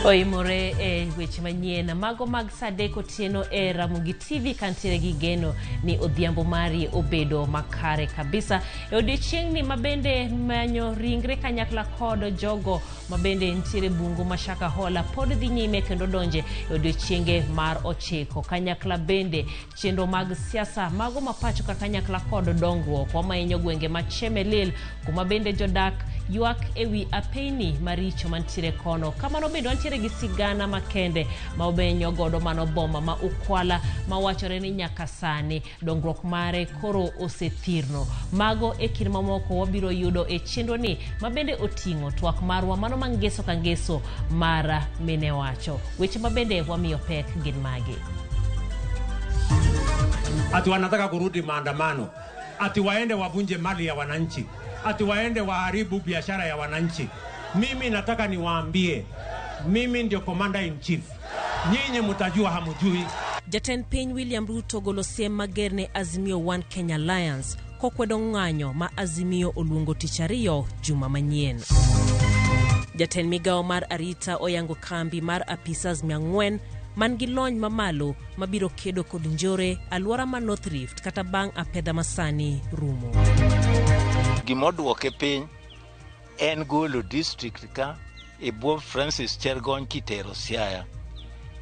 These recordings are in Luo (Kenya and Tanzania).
Oimore e weche manyien mago mag saa adek otieno e Ramogi TV kantiere gi geno ni odhiambo mari obedo makare kabisa. E odiechieng'ni mabende manyo ringre kanyakla kod jogo mabende nitiere bungu ma Shakahola pod dhi nyime kendo donje e odiechienge mar ochiko. Kanyakla bende chenro mag siasa mago ma pacho ka kanyakla kod dongruok wamainyo gwenge ma Chemelil kuma bende jodak ywak ewi apeyni maricho mantiere kono. Kamano bende wantiere gi sigana makende ma obenyo godo mano boma ma Ukwala ma wachore ni nyaka sani dongruok mare koro osethirno. Mago e kind mamoko wabiro yudo e chenro ni ma bende oting'o twak marwa mano ma ngeso ka ngeso mar mine wacho. Weche ma bende wamiyo pek gin magi. Ati wanataka kurudi maandamano, ati waende wavunje mali ya wananchi, ati waende waharibu biashara ya wananchi. Mimi nataka niwaambie, mimi ndio commander in chief. Nyinyi mtajua hamujui. Jatend piny William Ruto golo siem mager ne Azimio One Kenya Alliance kokwedo ng'anyo ma Azimio oluongo tich ariyo juma manyien. Jatend migawo mar arita oyango kambi mar apisas 400 man gi lony mamalo mabiro kedo kod njore alwora ma North Rift kata bang' apedha masani rumo. Gima oduoke piny en golo district ka e bwo Francis Chergony kitero Siaya.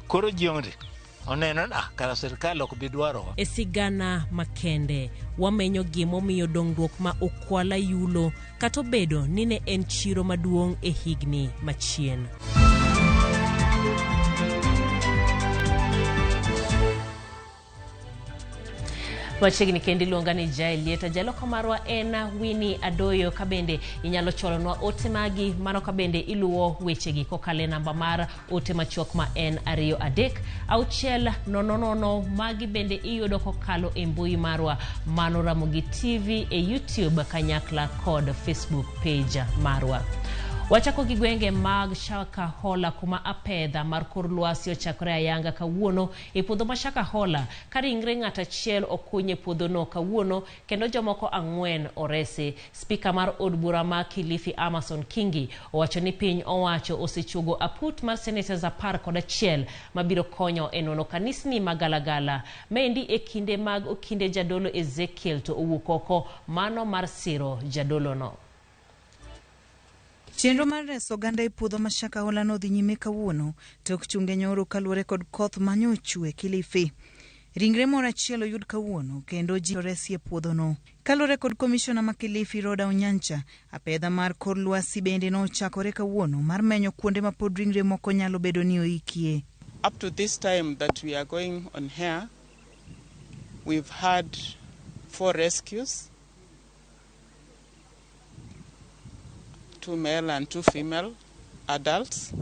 Koro ji oneno ni ah, kara sirkal ok bi dwarowa. E sigana makende, wamenyo gimomiyo dongruok ma Ukwala yulo kata obedo ni ne en chiro maduong' e higni machien. Machiegni kendo iluonga ni Jael Lieta. Jaloko marwa en Winnie Adoyo. Kabende inyalo chwalonwa ote magi mano kabende iluwo wechegi kokalo e namba mar ote machuok ma en 23600. Magi bende iyudo kokalo e mbui marwa mano Ramogi TV e YouTube kanyakla kod Facebook page marwa. Wachako gi gwenge mag Shakahola kuma apedha mar kor lwasi ochakore ayanga kawuono e puodho ma Shakahola ka ringre ng'at achiel okuny e puodhono kawuono kendo jomoko ang'wen oresi. Spika mar od bura ma Kilifi Amason Kingi owacho ni piny owacho osechuogo aput mar senators 11 mabiro konyo e nono kanisni magalagala. Maendi e kinde mag okinde jadolo Ezekiel to owuok oko mano mar siro jadolono. Chenro mar reso oganda e puodho ma Shakahola nodhi nyime kawuono tok chunge nyoro kaluwore kod koth manyochwe Kilifi. Ringre moro achiel oyud kawuono kendo ji oresi e puodhono. Kaluwore kod komishona ma Kilifi Roda Onyancha, apedha mar kor lwasi bende nochakore kawuono mar menyo kuonde ma pod ringre moko nyalo bedo ni oikie. Up to this time that we are going on here, we've had 4 rescues, 2 male and 2 female adults,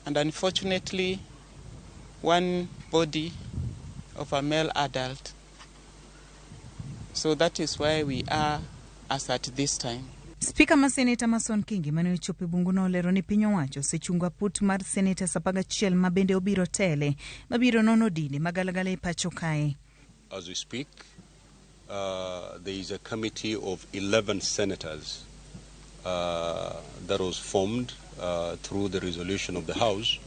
and unfortunately 1 body of a male adult. So that is where we are as at this time. Spika ma Seneta Amason Kingi mane ochopo e bunguno olero ni piny owacho osechungo aput mar seneta 11 ma bende obiro tele mabiro nono dinde magalagala e pacho kae. As we speak, there is a committee of 11 senators that was formed through the resolution of the House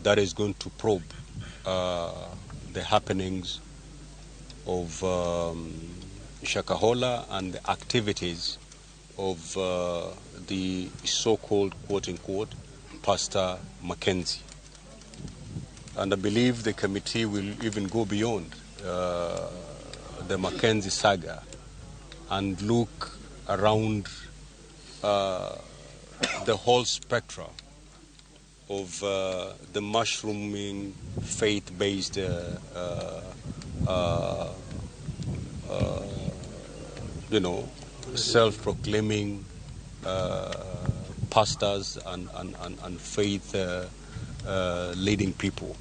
that is going to probe the happenings of Shakahola and the activities of the so-called, quote-unquote, Pastor Mackenzie. And I believe the committee will even go beyond the Mackenzie saga and look around the whole spectrum of the mushrooming faith-based self-proclaiming pastors and faith leading people.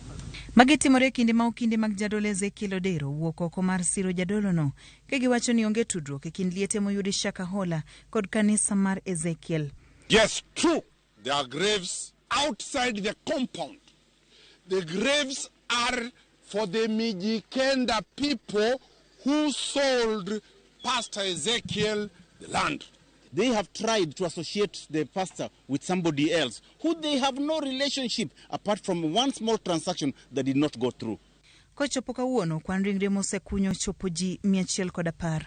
Magi timore e kinde ma okinde mag jadolo Ezekiel Odero wuok oko mar siro jadolono ka giwacho ni onge tudruok e kind liete moyudi Shakahola kod kanisa mar Ezekiel. Yes, true. There are graves outside the compound. The graves are for the Mijikenda people who sold Pastor Ezekiel the land. They have tried to associate the pastor with somebody else who they have no relationship apart from one small transaction that did not go through. Kochopo kawuono, kwan ringre mosekunyo chopo ji 110.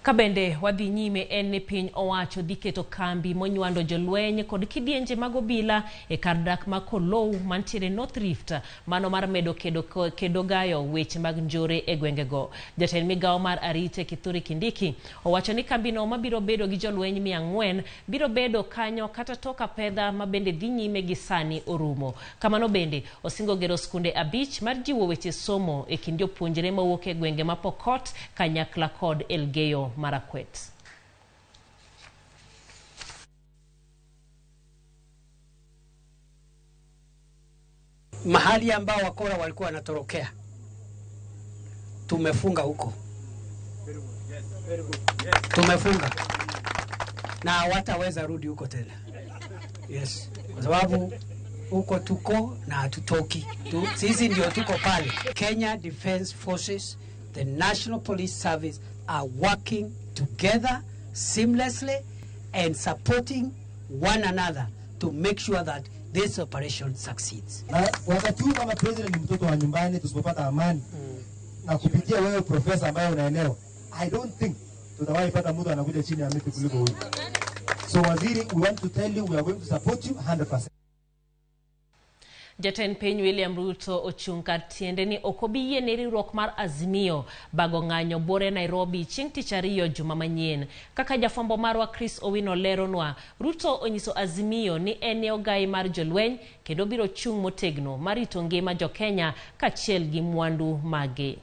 Kabende wadhi nyime en ni piny owacho dhi keto kambi monywando jolweny kod kidienje mag obila e kar dak ma Kolou mantiere North Rift, mano mar medo kedo gayo weche mag njore e gwengego. Jatend migawo mar arite Kithure Kindiki owacho ni kambino mabiro bedo gi jolweny 400 biro bedo kanyo kata tok apedha ma bende dhi nyime gi sani orumo. Kamano bende osingo gero skunde 5 mar jiwo weche somo e kind jopuonjre mawuok e gwenge ma Pokot kanyakla kod Elgeyo Marakwet. Mahali ambao wakora walikuwa wanatorokea tumefunga huko, tumefunga na hawataweza rudi huko tena. Yes, kwa sababu huko tuko na hatutoki. Sisi ndio tuko pale. Kenya Defence Forces, the National Police Service are working together seamlessly and supporting one another to make sure that this operation succeeds. Na wakati huu kama president ni mtoto wa nyumbani, tusipopata amani na kupitia wewe profesa ambaye unaelewa, I don't think tutawahi pata mtu anakuja chini ya miti kuliko huyu. So waziri, we want to tell you we are going to support you 100%. Jatend piny William Ruto ochung' kar tiende ni ok obi yie ne riwruok mar Azimio bago ng'anyo buore Nairobi chieng' tich ariyo juma manyien. Kaka jafwambo marwa Chris Owino leronwa, Ruto onyiso Azimio ni en e ogai mar jolweny kendo biro chung' motegno mar rito ngima jokenya kaachiel gi mwandu mage.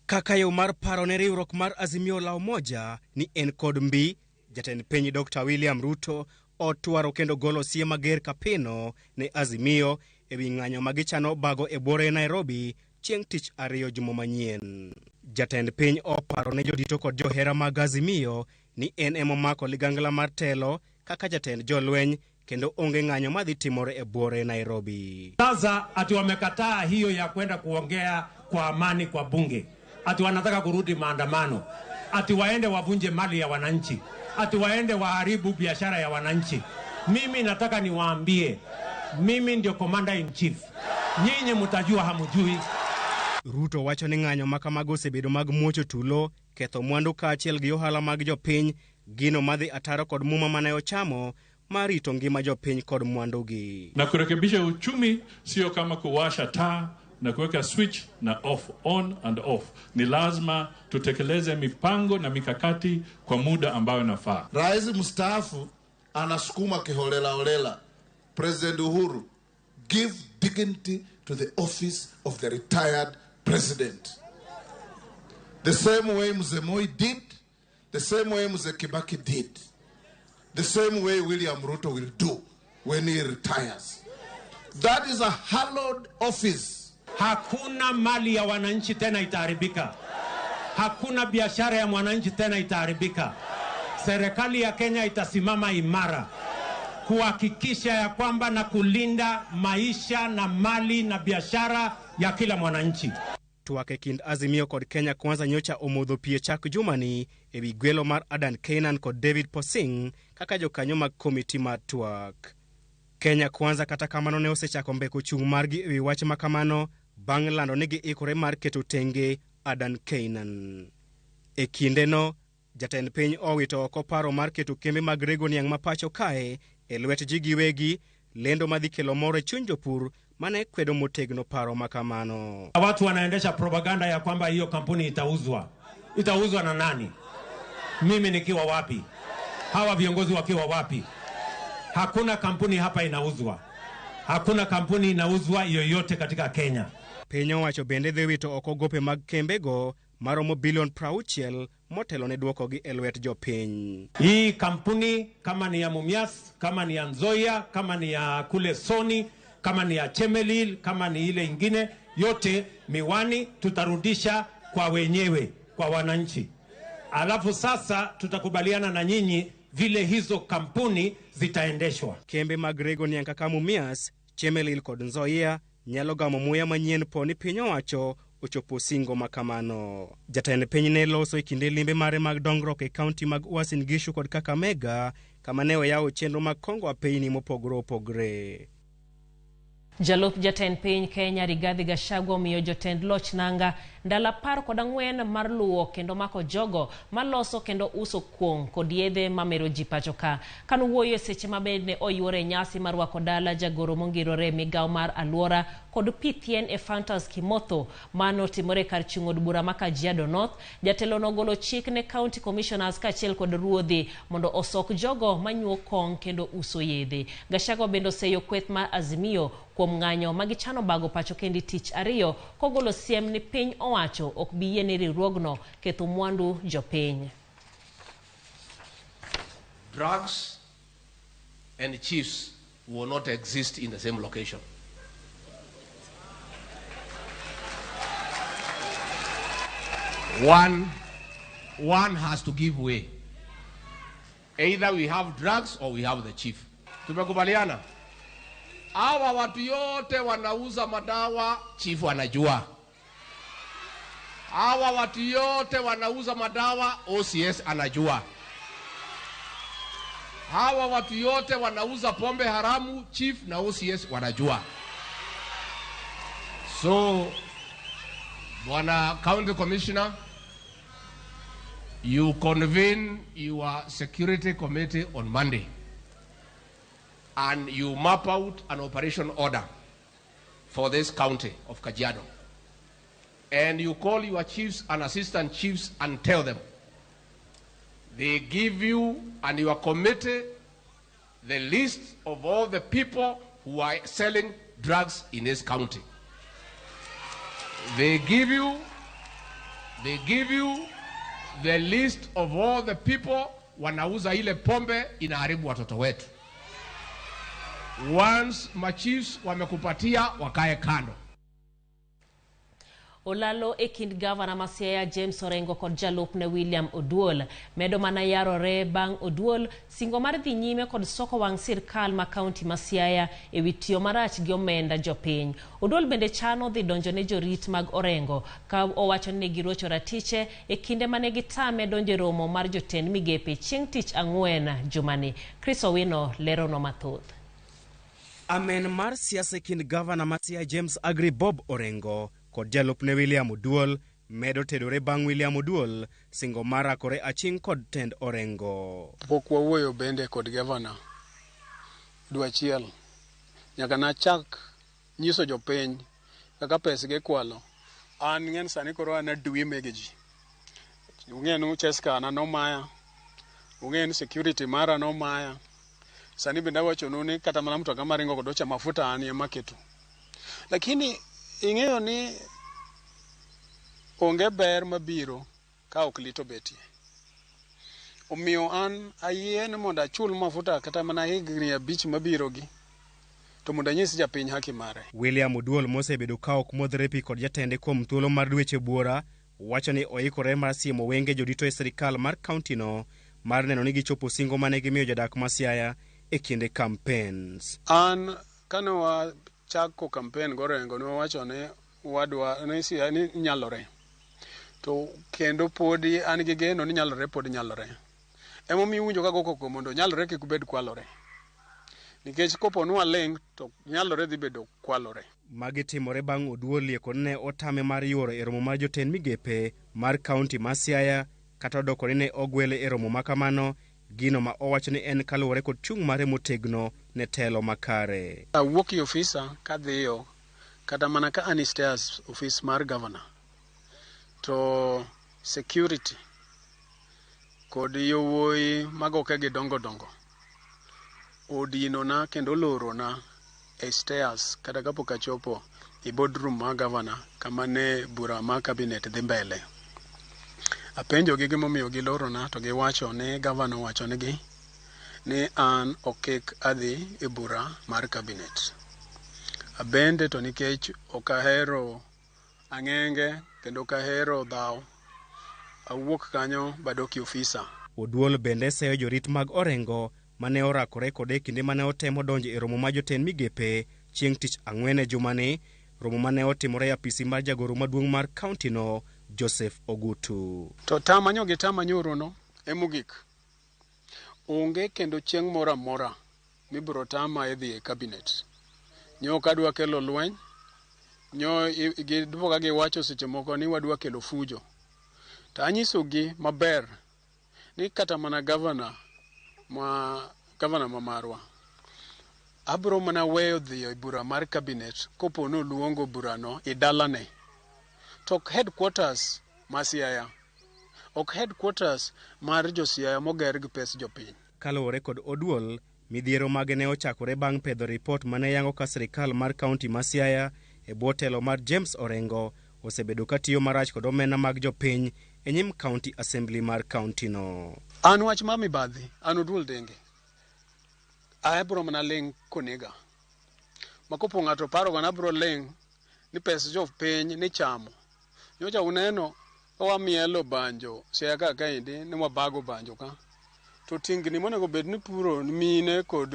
Kaka yo mar paro ne riwruok mar Azimio la Umoja ni en kod mbi, jatend piny Dr. William Ruto otwaro kendo golo siem mager kapino ne Azimio ewi ng'anyo magichano bago e buore Nairobi chieng' tich ariyo juma manyien. Jatend piny oparo ne jodito kod johera mag Azimio ni en emomako ligangla mar telo kaka jatend jolweny kendo onge ng'anyo madhi timore e buore Nairobi. Sasa ati wamekataa hiyo ya kwenda kuongea kwa amani kwa bunge, ati wanataka kurudi maandamano, ati waende wavunje mali ya wananchi, ati waende waharibu biashara ya wananchi. Mimi nataka niwaambie, mimi ndio commander in chief. Nyinyi mtajua hamujui. Ruto wacho ni ng'anyo makamago osebedo mag muocho tulo, ketho mwandu kaachiel gi ohala mag jopiny, gino madhi ataro kod muma mane ochamo mar rito ngima jopiny kod mwandugi. Na kurekebisha uchumi sio kama kuwasha taa na kuweka switch na off, on and off. Ni lazima tutekeleze mipango na mikakati kwa muda ambayo inafaa. Rais mstaafu anasukuma kiholela holela. President Uhuru, give dignity to the office of the retired president. The same way Mzee Moi did, the same way Mzee Kibaki did, the same way William Ruto will do when he retires. That is a hallowed office. Hakuna mali ya wananchi tena itaharibika. Hakuna biashara ya mwananchi tena itaharibika. Serikali ya Kenya itasimama imara kuhakikisha ya kwamba na kulinda maisha na mali na biashara ya kila mwananchi. Twak e kind Azimio kod Kenya Kwanza nyocha omodho pi e chak jumani ewi gwelo mar Adan Keynan kod David Posing kaka jokanyo mag komiti mar twak. Kenya Kwanza kata kamano ne osechako mbeko chung' margi ewi wach makamano bang' lando ni giikore mar keto tenge Adan Keynan. E kindeno, jatend piny owito oko paro mar keto kembe mag rego niang' ma pacho kae e lwet ji giwegi, lendo madhi kelo mor e chuny jopur mane kwedo motegno paro makamano. Watu wanaendesha propaganda ya kwamba hiyo kampuni itauzwa. Itauzwa na nani? Mimi nikiwa wapi? Hawa viongozi wakiwa wapi? Hakuna kampuni hapa inauzwa. Hakuna kampuni inauzwa yoyote katika Kenya. Piny owacho bende dhi wito oko gope mag kembego maromo bilion 60 motelo ne dwokogi e lwet jopiny. Hii kampuni kama ni ya Mumias, kama ni ya Nzoia, kama ni ya kule Sony, kama ni ya Chemelil, kama ni ile ingine, yote miwani tutarudisha kwa wenyewe, kwa wananchi. Alafu sasa tutakubaliana na nyinyi vile hizo kampuni zitaendeshwa. Kembe mag rego niang' kaka Mumias, Chemelil kod Nzoia nyalo gamo muya manyien po ni piny owacho ochopo singo ma kamano. Jatend piny ne loso e kinde limbe mare mag dongruok e kaunti mag Uasin Gishu kod Kakamega kama ne oyawo chenro mag kongo apeyni mopogore opogore. Jalup jatend piny Kenya Rigathi Gachagua omiyo jotend loch nanga ndalo 14 mar luwo kendo mako jogo maloso kendo uso kuong' kod yedhe mamero ji pacho ka. Kanowuoyo e seche ma bende oyuore e nyasi mar rwako dala jagoro mongirore e migawo mar aluora kod pithien Ephantus Kimotho manotimore kar chung' od bura ma Kajiado North, jatelo nogolo chik ne county commissioners kaachiel kod ruodhi mondo osok jogo manyuo kong' kendo uso yedhe. Gachagua bende oseyo kweth mar Azimio kuom ng'anyo ma gichano bago pacho kendi tich ariyo kogolo siem ni piny owacho ok bi yie ni riwruogno ketho mwandu jopiny. Drugs and chiefs will not exist in the same location. One has to give way. Either we have drugs or we have the chief. Tumekubaliana? Hawa watu yote wanauza madawa, chief anajua. Hawa watu yote wanauza madawa, OCS anajua. Hawa watu yote wanauza pombe haramu, chief na OCS wanajua. So, Bwana County Commissioner, you convene your security committee on Monday and you map out an operation order for this county of Kajiado. And you call your chiefs and assistant chiefs and tell them. They give you and your committee the list of all the people who are selling drugs in this county. They give you the list of all the people wanauza ile pombe inaharibu watoto wetu. Once machiefs wamekupatia, wakae kando. Olalo e kind gavana ma Siaya James Orengo kod jalupne William Oduol medo mana yarore bang' Oduol singo mar dhi nyime kod soko wang' sirkal ma kaunti ma Siaya ewi tiyo marach gi omenda jopiny. Oduol bende chano dhi donjo ne jorit mag Orengo ka owacho ni girocho ratiche e kinde mane gitame donjo e romo mar jotend migepe chieng' tich ang'wen jumani. Chris Owino lerono mathoth. Amen mar siasa e kind gavana ma Siaya James Agri Bob Orengo kod jalupne William Oduol medo tedore bang' William Oduol singo mar rakore aching' kod tend Orengo. Pok wawuoyo bende kod gavana dwe achiel nyaka nachak nyiso jopiny kaka pes gikwalo. An ng'en sani koro an adui mege ji. Ung'e ni Cheska na nomaya, ung'e ni security mara nomaya. Sani bende awachonu ni kata mana mtoka maringo kod ocha mafuta an ema keto. Lakini ing'eyo ni onge ber mabiro ka ok lit obetie. Omiyo an ayie ni mondo achul mafuta kata mana higni 5 mabirogi to mondo anyis japiny haki mare. William Oduol mosebedo ka ok modhre pi kod jatende kuom thuolo mar dweche buora wacho ni oikore mar siemo wenge jodito e sirikal mar kauntino mar neno ni gichopo singo mane gimiyo jodak ma Siaya e kinde campaigns. An kane wachako campaign gorengo ne wawacho ni wadwa ni Siaya ni nyalore. To kendo podi an gi geno ni nyalore pod nyalore. Emomiyo iwinjo ka go koko mondo nyalore kik bed kwalore. Nikech kopo ni waling' to nyalore dhi bedo kwalore. Magi timore bang' Oduol lieko ne otame mar yuoro e romo mar jotend migepe mar kaunti ma Siaya kata odoko ni ne ogwele e romo makamano, gino ma owacho ni en kaluwore kod chung' mare motegno ne telo makare. Awuok e ofisa kadhiyo kata mana ka an stairs office mar governor to security kod yowuoyi magoke gi dongo dongo odinona kendo olorona e stairs kata kapok achopo e boardroom mar governor kama ne bura mar cabinet dhi mbele. Apenjogi gimomiyo gilorona to giwacho ni governor owacho negi ni an ok kik adhi e bura mar cabinet. Abende to nikech ok ahero ang'enge kendo ok ahero dhaw, awuok kanyo badok e ofisa. Oduol bende seyo jorit mag Orengo mane orakore kode e kinde mane otemo donjo e romo mar jotend migepe chieng' tich ang'wen e jumani Romo mane otimore e apisi mar jagoro maduong' mar kauntino Joseph Ogutu. To tamanyo gi tamanyuruno e mogik. Onge kendo chieng' moro amora mibiro tama e dhi e cabinet. Nyo ok adwa kelo lweny, nyo giduoga giwacho seche moko ni wadwa kelo fujo. To anyisogi maber ni kata mana gavana ma marwa abiro mana weyo dhi e bura mar cabinet kopo ni oluongo burano e dalane. To ok headquarters ma Siaya, ok headquarters mar jo Siaya moger gi pes jopiny. Kaluwore kod Oduol, midhiero mage ne ochakore bang' pedho ripot mane yango ka sirikal mar kaunti ma Siaya e bwo telo mar James Orengo osebedo ka tiyo marach kod omenda mag jopiny e nyim County Assembly mar kauntino. An wach mar mibadhi, an Oduol Denge. Abiro mana ling' konega. Ma kopo ng'ato paro ga abiro ling' ni pes jopiny ni chamo. Nyocha uneno ka wamielo banjo Siaya ka kaendi ni wabago banjo ka. To tingni monego bed ni puro mine kod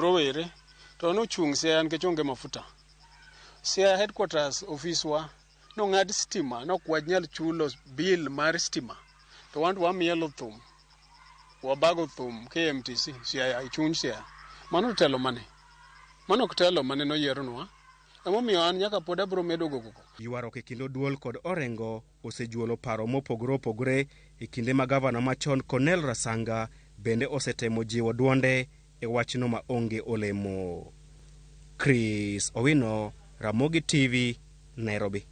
rowere to nochung' Siaya nikech onge mafuta. Siaya headquarters ofiswa nong'ad stima, nok wanyal chulo bill mar stima. To wan wamielo thum, wabago thum KMTC Siaya, ichuny Siaya. Mano telo mane? Mano ok telo mane noyieronwa. Emomiyo an nyaka pod abiro medo gogo. Ywaruok e kind Oduol kod Orengo osejuolo paro mopogore opogore e kinde ma gavana machon Cornel Rasanga bende osetemo jiwo duonde e wachno ma onge olemo. Chris Owino, Ramogi TV, Nairobi.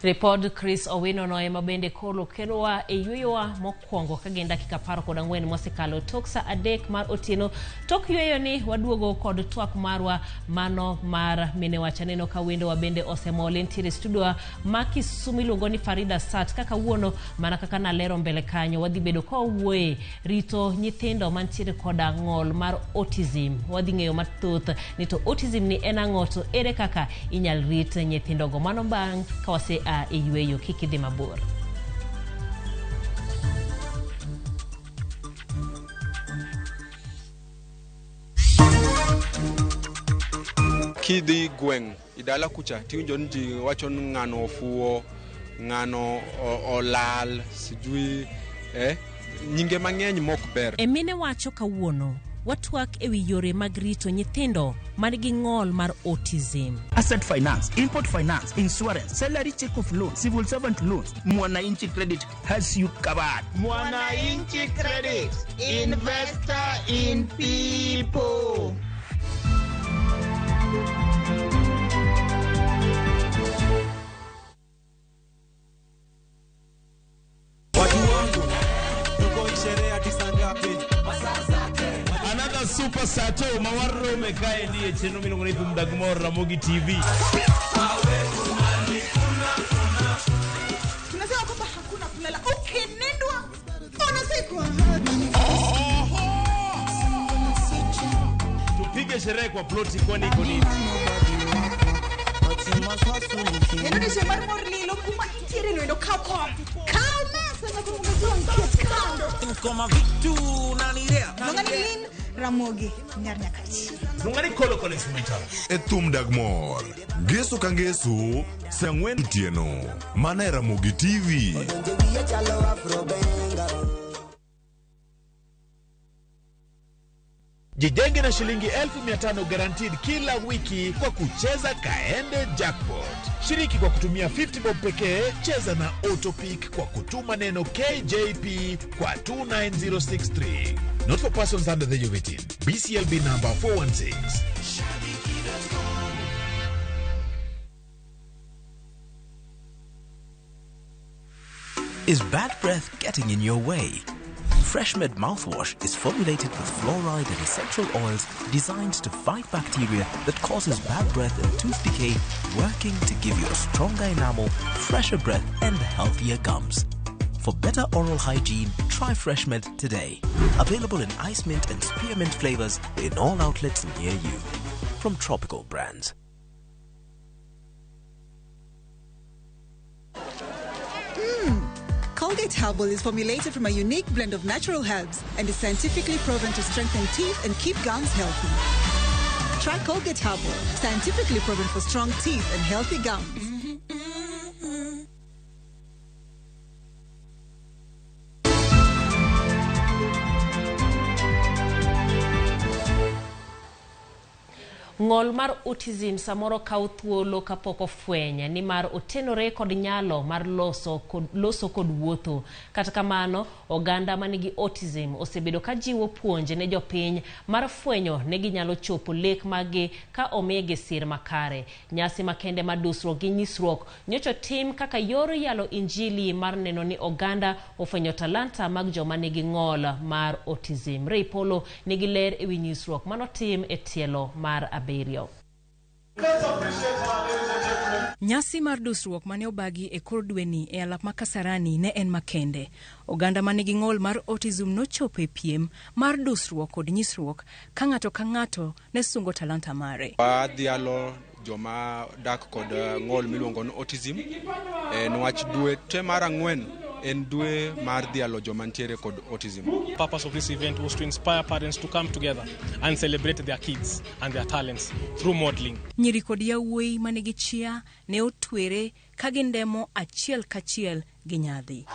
Ripod Chris Owino no ema bende koro kelowa e yweyowa mokwongo ka gin dakika 14 mosekalo tok sa 3 mar otieno. Tok yweyo ni waduogo kod twak marwa mano mar mine wach. Aneno ka wendowa bende osemol entiere studio ma Kisumu iluongo ni Farida Sat. Kaka wuono mana kaka nalero mbele kanyo wadhi bedo ka wawuoye rito nyithindo mantiere koda ng'ol mar autism. Wadhi ng'eyo mathoth ni to autism ni en ang'o to ere kaka inyal rit nyithindogo. Mano bang' ka wase e yweyo, kik idhi mabor. Kidhi gweng' idala kucha tiwinjo ni ji wacho ni ng'ano ofuwo, ng'ano olal, sijui nyinge mang'eny mok ber. E mine wacho kawuono watwak ewi yore mag rito nyithindo man gi ng'ol mar autism. Asset finance, import finance, insurance, salary check of loan, civil servant loans. Mwananchi Credit has you covered. Mwananchi Credit, investor in people. Another super sato mawarome kaendi e chenro miluongo ni Thum Dag Mor Ramogi TV. Tunasema kwamba hakuna kulala, ukinindwa unazikwa. Tupige sherehe kwa ploti kwani iko nini? Indonesia mar mor lilo kuma intiere lwendo kaw kom. Kaw mesa na kumugazua nkiet kando. Koma vitu nanirea. Longani lin Ramogi nyar nyakach. Longani kolo kolo instrumental. E Thum Dag Mor. Ngeso ka ngeso, saa 4 otieno. Mana e Ramogi TV. Jijenge na shilingi 1500 guaranteed kila wiki kwa kucheza Kaende Jackpot. Shiriki kwa kutumia 50 bob pekee, cheza na Autopick kwa kutuma neno KJP kwa 29063. Not for persons under the age of 18. BCLB number 416. Is bad breath getting in your way? FreshMed mouthwash is formulated with fluoride and essential oils designed to fight bacteria that causes bad breath and tooth decay, working to give you a stronger enamel, fresher breath, and healthier gums. For better oral hygiene, try FreshMed today. Available in ice mint and spearmint flavors in all outlets near you. From Tropical Brands. Colgate Herbal is formulated from a unique blend of natural herbs and is scientifically proven to strengthen teeth and keep gums healthy. Try Colgate Herbal, scientifically proven for strong teeth and healthy gums. Ng'ol mar autism samoro kawo thuolo kapok ofweny nimar otenore kod nyalo mar loso kod wuotho. Kata kamano, oganda manigi autism osebedo ka jiwo puonj ne jopiny mar fwenyo ne ginyalo chopo lek maggi ka omigi sir makare. Nyasi makende mar dusruok gi nyisruok nyocha otim kaka yor yalo injili mar neno ni oganda ofwenyo talanta mag joma nigi ng'ol mar autism. Ray Polo nigi ler ewi nyisruok manotim e tielo mar 7. Nyasi mar dusruok mane obagi e kor dweni e alap ma Kasarani ne en makende. Oganda manigi ng'ol mar autism nochopo e piem mar dusruok kod nyisruok ka ng'ato ka ng'ato ne sungo talanta mare. Wadhialo joma dak kod ng'ol miluongo ni autism niwach dwe te mar 4 en dwe mar dhialo joma ntiere kod autism. The purpose of this event was to inspire parents to come together and celebrate their kids and their talents through modeling. Nyiri kod yawuoyi manigi chia ne otwere ka gindemo achiel kachiel gi nyadhi.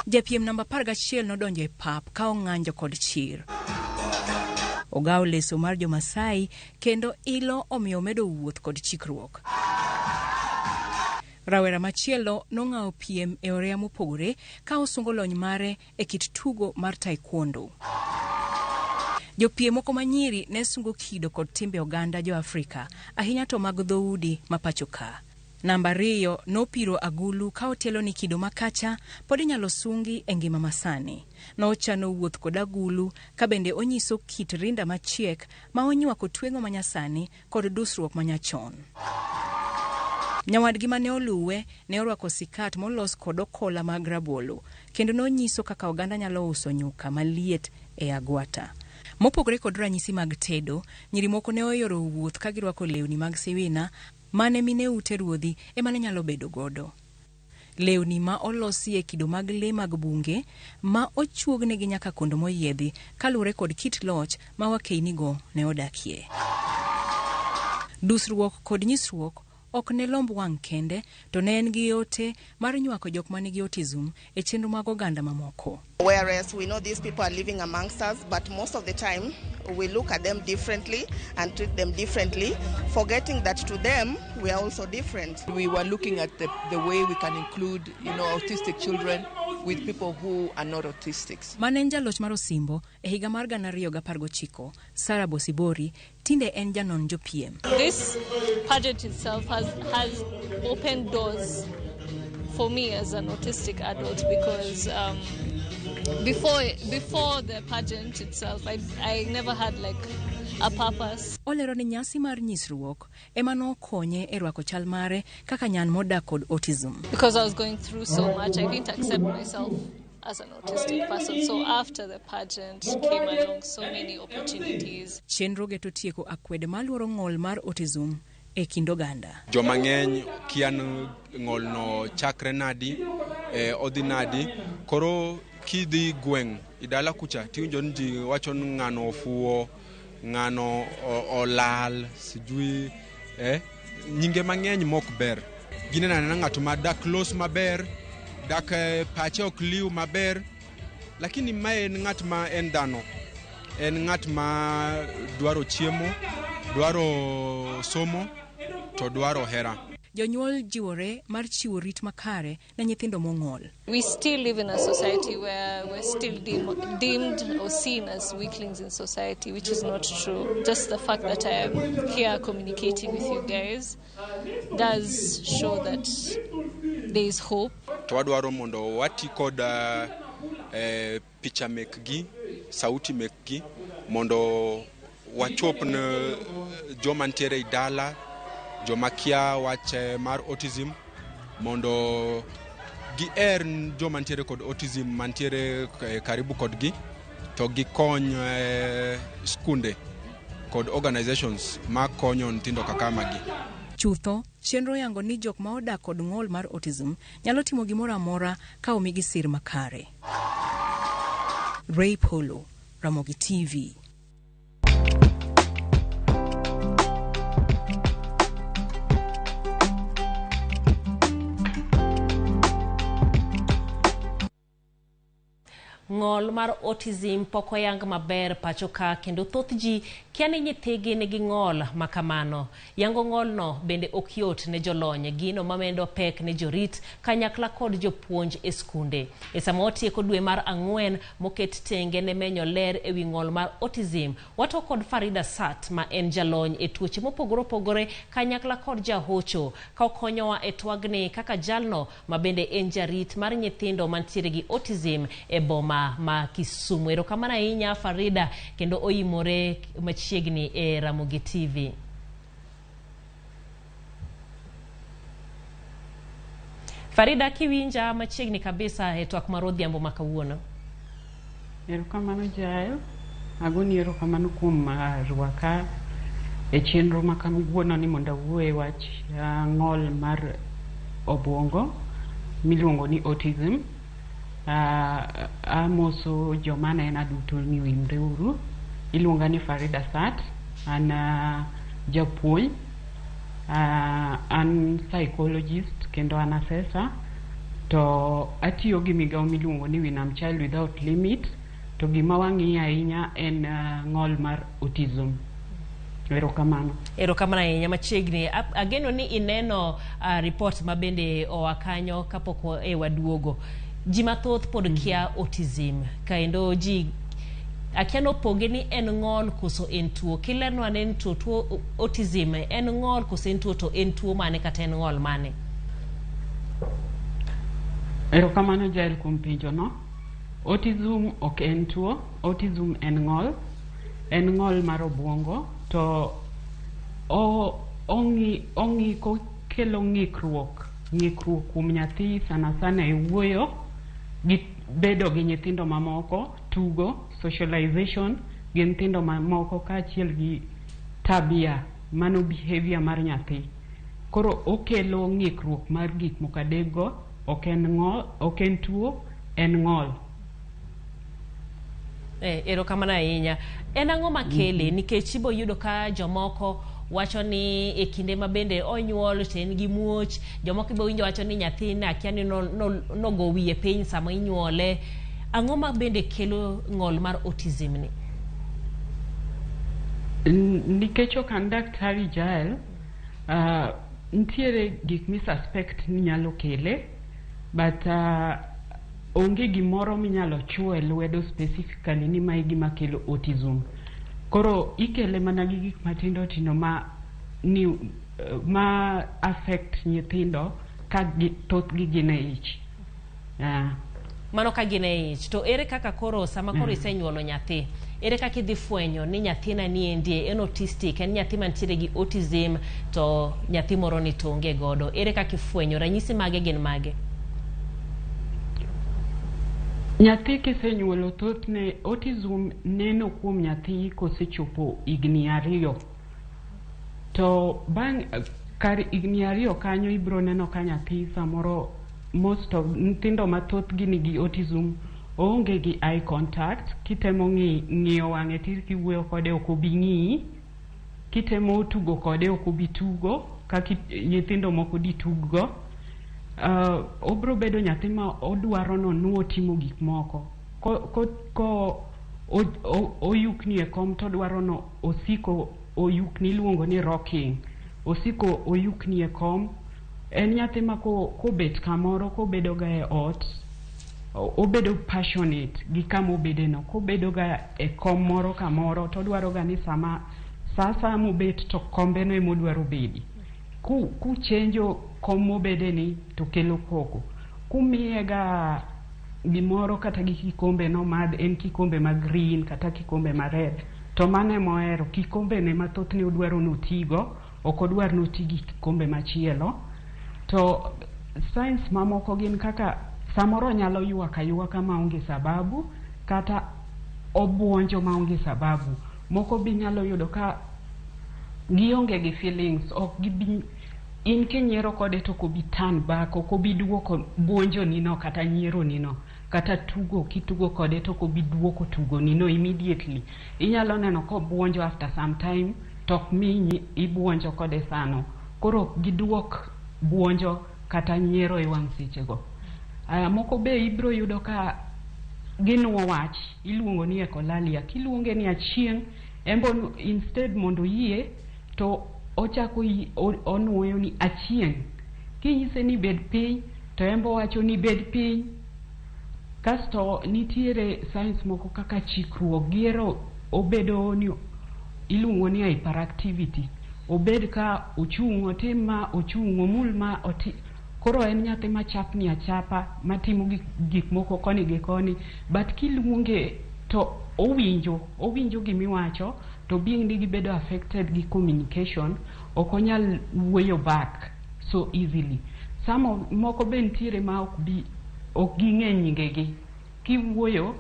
Japiem namba 11 nodonjo e pap ka ong'anjo kod chir. Ogawo leso mar jo-Masai kendo ilo omiyo omedo wuoth kod chikruok. Rawera machielo nong'awo piem e oreya mopogore ka osungo lony mare e kit tugo mar taekwondo. Jopiem moko manyiri ne sungo kido kod timbe oganda jo-Afrika, ahinya to mag dhoudi ma pacho ka. Namba 2 nopiro agulu ka otielo ni kido makacha pod inyalo sungi e ngima masani. Nochano wuoth kod agulu ka bende onyiso kit rinda machiek ma onywako tweng'o manyasani kod dusruok manyachon. Nyawadgi mane oluwe ne orwako sikat molos kod okola mag rabolo kendo nonyiso kaka oganda nyalo uso nyuka maliet e agwata. Mopogore kod ranyisi mag tedo, nyiri moko ne oyoro wuoth ka girwako lewni mag siwina mane mine ute ruodhi ema ne nyalo bedo godo. Lewni ma olosi e kido mag lee mag bunge ma ochuognegi nyaka kondo moyiedhi kaluwore kod kit loch ma wakeinigo ne odakie. Dusruok kod nyisruok ok ne lomb wang' kende to ne en gi ote mar nywako jok manigi autism e chenro mag oganda mamoko. Whereas we know these people are living amongst us, but most of the time we look at them differently and treat them differently, forgetting that to them we are also different. We were looking at the way we can include, autistic children with people who are not autistics. Mane en jaloch mar Osimbo e higa mar 2019, Sarah Bosibori, tinde en janon jopiem. This pageant itself has opened doors for me as an autistic adult because before the pageant itself, I never had like a purpose. Olero ni nyasi mar nyisruok ema nokonye e rwako chal mare kaka nyan modak kod autism. Because I was going through so much, I didn't accept myself as an autistic person. So after the pageant came along so many opportunities. Chenro geto tieko akwede maluoro ng'ol mar autism e kind oganda. Joma ng'eny kia ng'olno chakre nadi, odhi nadi, koro kidhi gweng' idala kucha tiwinjo ni ji wacho ni ng'ano ofuwo, ng'ano olal, sijui nyinge mang'eny mok ber. Gineno anena ng'ato ma dak los maber, dak pache ok liw maber, lakini mae en ng'at ma en dhano, en ng'at ma dwaro chiemo, dwaro somo, to dwaro hera. Jonyuol jiwore mar chiwo rit makare ne nyithindo mong'ol. We still live in a society where we're still deemed or seen as weaklings in society, which is not true. Just the fact that I am here communicating with you guys does show that there is hope. To wadwaro mondo wati kod picha mekgi, sauti mekgi, mondo wachop ne joma ntiere e dala, joma kia wach mar autism, mondo giher joma ntiere kod autism mantiere karibu kodgi, to gikony skunde kod organizations makonyo nyithindo kaka magi. Chutho, chenro yango ni jok ma odak kod ng'ol mar autism nyalo timo gimoro amora ka omigi sir makare. Ray Polo, Ramogi TV. Ng'ol mar autism pok oyang maber pacho ka kendo thoth ji kia ni nyithigi nigi ng'ol ma kamano. Yango ng'olno bende ok yot ne jolony, gino mamedo pek ne jorit kanyakla kod jopuonj e skunde. E sama watieko dwe mar ang'wen moket tenge ne menyo ler ewi ng'ol mar autism, wato kod Farida Sat ma en jalony e tuoche mopogore opogore kanyakla kod jahocho ka okonyowa e twagni kaka jalno ma bende en jarit mar nyithindo mantiere gi autism e boma ma Kisumu. Erokamano ahinya Farida, kendo oimore machiegni e Ramogi TV. Farida, kiwinja machiegni kabisa e twak mar odhiambo ma kawuono. Erokamano Jael, agoni erokamano kuom rwaka e chenro ma kawuono ni mondo awuo e wach ng'ol mar obuongo miluongo ni autism. Amoso joma nena duto ni winjre uru. Iluonga ni Farida Sat, an japuonj, an psychologist kendo an assessor, to atiyo gi migawo miluongo ni Winam Child Without Limit, to gima wang'iyo ahinya en ng'ol mar autism. Erokamano. Erokamano ahinya machiegni. Ageno ni ineno report ma bende oa kanyo kapok waduogo. Ji mathoth pod kia autism, kendo ji akia nopoge ni en ng'ol koso en tuo. Kilernwa ni en tuo autism en ng'ol koso en tuo, to en tuo mane kata en ng'ol mane? Erokamano Jael kuom penjo no. Autism ok en tuo, autism en ng'ol. En ng'ol mar obuongo, to ong'iko kelo ng'ikruok kuom nyathi sana sana e wuoyo gi bedo gi nyithindo mamoko, tugo, socialization gi nyithindo mamoko kaachiel gi tabia, mano behavior mar nyathi. Koro okelo ng'ikruok mar gik moko adekgo, ok en ng'ol, ok en tuo, en ng'ol. Erokamano ahinya. En ang'o makele? Nikech ibo yudo ka jomoko wacho ni e kinde ma bende onyuol to en gi muoch, jomoko ibo winjo wacho ni nyathina akia ni nogo wiye piny sama inyuole. Ang'o ma bende kelo ng'ol mar autism ni? Nikech ok an daktari Jael, nitiere gik mi suspect ni nyalo kele, but onge gimoro minyalo chuo e lwedo specifically ni mae gima kelo autism. Koro ikele mana gi gik matindo tindo ma affect nyithindo ka thothgi gin e ich. Mano ka gin e ich. To ere kaka koro sama koro isenyuolo nyathi, ere kaka idhi fwenyo ni nyathina ni endie en autistic, en nyathi mantiere gi autism to nyathi moro ni to onge godo? Ere kaka ifwenyo? Ranyisi mage gin mage? Nyathi kisenyuolo thothne autism neno kuom nyathi kosechopo higni 2. To bang' kar higni 2 kanyo ibiro neno ka nyathi samoro most of nyithindo mathothgi nigi autism oonge gi eye contact, kitemo ng'iyo wang'e tir kiwuoyo kode ok obi ng'iyi, kitemo tugo kode ok obi tugo kaka nyithindo moko dituggo. Obiro bedo nyathi ma odwaro nonuo timo gik moko. Ko oyukni e kom to odwaro no osiko oyukni, iluongo ni rocking. Osiko oyukni e kom. En nyathi ma kobet kamoro, kobedo ga e ot, obedo passionate gi kama obede no. Kobedo ga e kom moro kamoro to odwaro ga ni sama sa mobet to kombe no ema odwaro bedi. Kuchenjo kom mobede ni to kelo koko. Kumiye ga gimoro kata gi kikombe no madh, en kikombe ma green kata kikombe ma red, to mano ema ohero. Kikombe ne ma thothne odwaro notigo, ok odwar noti gi kikombe machielo. To signs mamoko gin kaka samoro onyalo ywak aywaka maonge sababu, kata obuonjo maonge sababu. Moko be inyalo yudo ka gionge gi feelings, ok gibi, in kinyiero kode to ok obi turn back, ok obi duoko buonjo nino kata nyiero nino, kata tugo kitugo kode to ok obi duoko tugo nino immediately. Inyalo neno kobuonjo after some time to ok mi ibuonjo kode sano. Koro ok giduok buonjo kata nyiero e wang' sechego. Moko be ibiro yudo ka Ginuo wach iluongo ni echolalia. Kiluonge ni Achieng', embo instead mondo oyie to ochako onuoyo ni Achieng'. Kinyise ni bed piny to embo wacho ni bed piny. Kasto nitiere signs moko kaka chikruok, gihero obedo ni iluongo ni hyperactivity. Obed ka ochung' otim ma, ochung' omul ma oti. Koro en nyathi machapni achapa, matimo gik moko koni gi koni, but kiluonge to owinjo, owinjo gimiwacho, to being ni gibedo affected gi communication, ok onyal wuoyo back so easily. Some of, moko be nitiere ma ok bi ok ging'e nyingegi. Kiwuoyo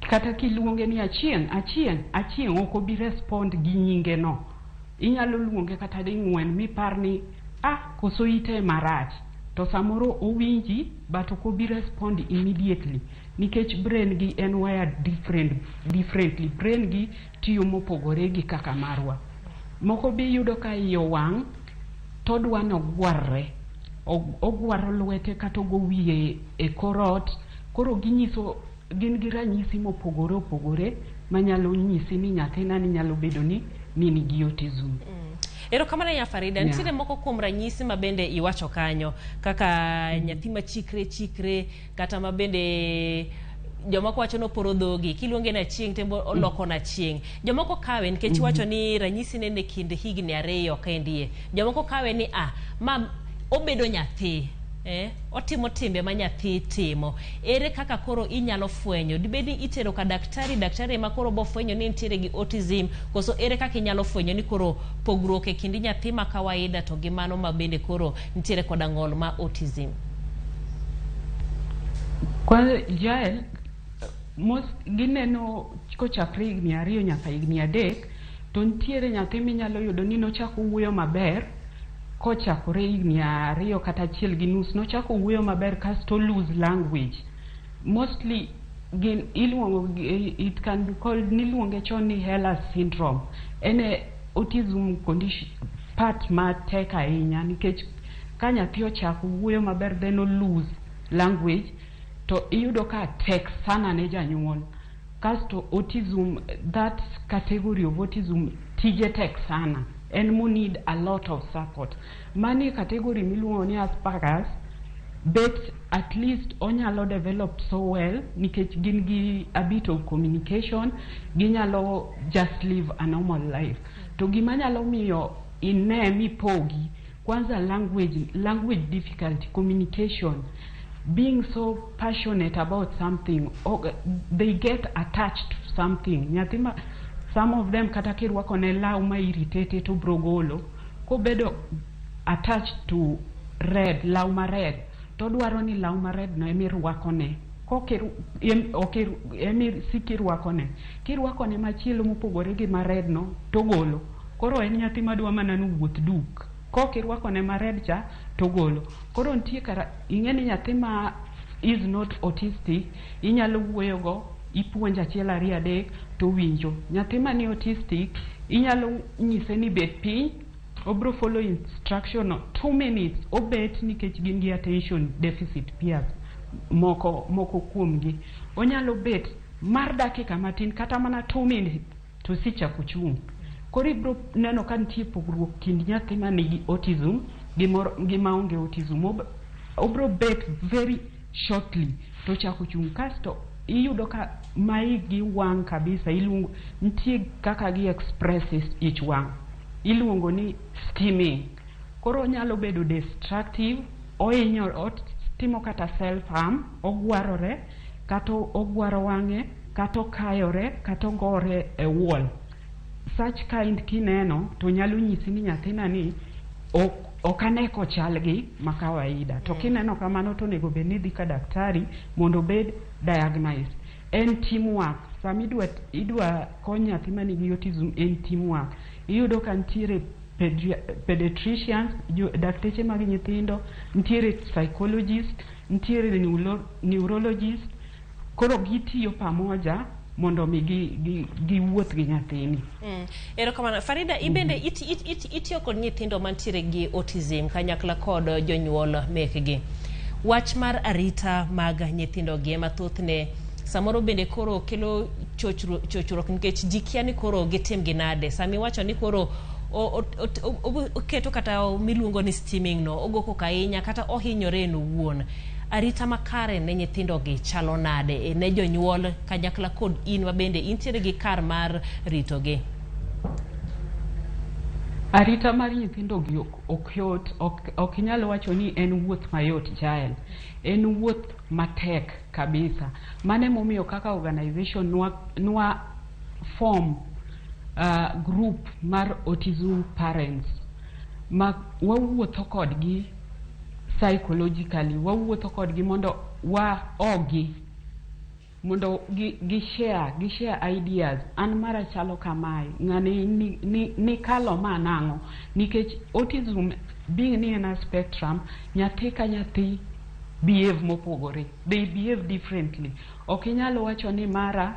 kata kiluonge ni Achieng', Achieng', Achieng', ok obi respond gi nyinge no. Inyalo luonge kata ding'wen mipar ni ah, koso ite marach. To samoro owinji but ok obi respond immediately nikech brain gi en wired differently. Brain gi tiyo mopogore gi kaka marwa. Moko be iyudo ka iye owang' to odwa ni ogwarre. Ogwaro lwete kata ogo wiye e kor ot. Koro ginyiso gin gi ranyisi mopogore opogore manyalo nyisi ni nyathina ni nyalo bedo ni nigi autism. Erokamano ya Farida. Nitiere moko kuom ranyisi ma bende iwacho kanyo kaka nyathi machikre chikre, kata ma bende jomoko wacho ni oporo dhogi, kiluonge ni Achieng' to oloko na Achieng'. Jomoko kawe nikech iwacho ni ranyisi nene kind higni 2 kendie. Jomoko kawe ni ah, ma obedo nyathi, otimo timbe ma nyathi timo. Ere kaka koro inyalo fwenyo? Dibed ni itero ka daktari, daktari ema koro bo fwenyo ni nitiere gi autism, koso ere kaka inyalo fwenyo ni koro pogruok e kind nyathi ma kawaida to gi mano ma bende koro nitiere koda ng'ol ma autism? Kwa Jael, most gineno kochakre higni 2 nyaka higni 3, to nitiere nyathi minyalo yudo ni nochako wuoyo maber kochakore higni 2 kata 1.5, nochako wuoyo maber kasto lose language. Mostly gin iluongo, it can be called, niluonge chon ni Heller syndrome. En e autism condition part matek ahinya nikech ka nyathi ochako wuoyo maber then o lose language, to iyudo ka tek sana ne janyuol. Kasto autism, that category of autism tije tek sana, en mo need a lot of support. Mani category miluongo ni Asperger's, bet at least onyalo develop so well nikech gin gi a bit of communication, ginyalo just live a normal life. To gima nyalo miyo ine mipogi, kwanza language difficulty, communication, being so passionate about something, or they get attached to something. Nyathi ma, some of them kata kirwako ne law ma irritate to bro golo, kobedo attached to red, law ma red, to dwaro ni law ma red no emirwako ne. Emi sikirwako ne. Kirwako ne machielo mopogore gi ma red no, to golo. Koro en nyathi madwa mana ni wuoth duk. Kokirwako ne ma red cha, to golo. Koro nitie kara, ing'e ni nyathi ma is not autistic, inyalo wuoyo go, ipuonjo 1 2 3 to winjo. Nyathi ma ni autistic, inyalo nyise ni bed piny, obro follow instruction no 2 minutes, obet nikech gin gi attention deficit peers moko moko kuomgi. Onyalo bet mar dakika matin kata mana 2 minutes to sichako chung'. Koro ibro neno ka nitie pogruok kind nyathi manigi autism gi moro gi maonge autism. Obro bet very shortly to ochako chung', kasto iyudo ka ma igi wang' kabisa, iluongo nitie kaka gi express ich wang', iluongo ni stimming. Koro onyalo bedo destructive, ohinyo, otimo kata self harm, ogwarore kata ogwaro wang'e kata okayore kata ogore e wall. Such kind kineno to nyalo nyisi ni nyathina ni ok ane kochal gi ma kawaida. To kineno kamano to onego bed ni idhi ka daktari mondo obed diagnosed. En teamwork. Sama idwa kony nyathi manigi autism, en teamwork. Iyudo ka nitiere pediatricians, dakteche mag nyithindo, nitiere psychologist, nitiere neurologist. Koro gitiyo pamoja mondo mi giwuoth gi nyathini. Erokamano. Farida, ibende itiyo kod nyithindo mantiere gi autism kanyakla kod jonyuol mekgi. Wach mar arita mag nyithindogi ema thothne Samoro bende koro kelo chochruok nikech ji kia ni koro gitim gi nade. Sami iwacho ni koro oketo kata miluongo ni steaming no, ogo koko ahinya kata ohinyore en owuon. Arita makare ne nyithindogi chalo nade ne jonyuol kanyakla kod in ma bende intiere gi kar mar ritogi? Arita mar nyithindogi ok yot, ok inyal wacho ni en wuoth mayot, Jael. En wuoth matek kabisa. Mano emomiyo kaka organization nwa form group mar autism parents ma wawuotho kodgi psychologically, wawuotho kodgi mondo wa ogi mondo gi share ideas. An mara chalo kamae, ng'ani ni kalo ma nang'o, nikech autism being ni en a spectrum, nyathi ka nyathi behave mopogore, they behave differently. Ok inyal wacho ni mara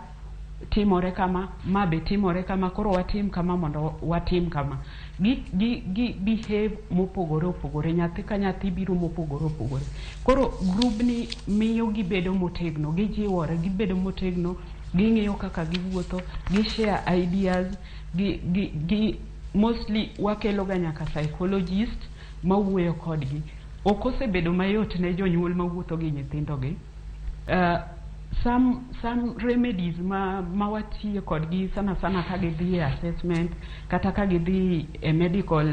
timore kama, ma be timore kama, koro watim kama mondo watim kama. Gi behave mopogore opogore, nyathi ka nyathi biro mopogore opogore. Koro grubni miyo gibedo motegno, gijiwore, gibedo motegno, ging'iyo kaka giwuotho, gi share ideas, gi mostly wakelo ga nyaka psychologist mawuoyo kodgi. Ok osebedo mayot ne jonyuol mawuotho gi nyithindogi. Some remedies ma watiyo kodgi sana sana ka gidhi e assessment, kata ka gidhi e medical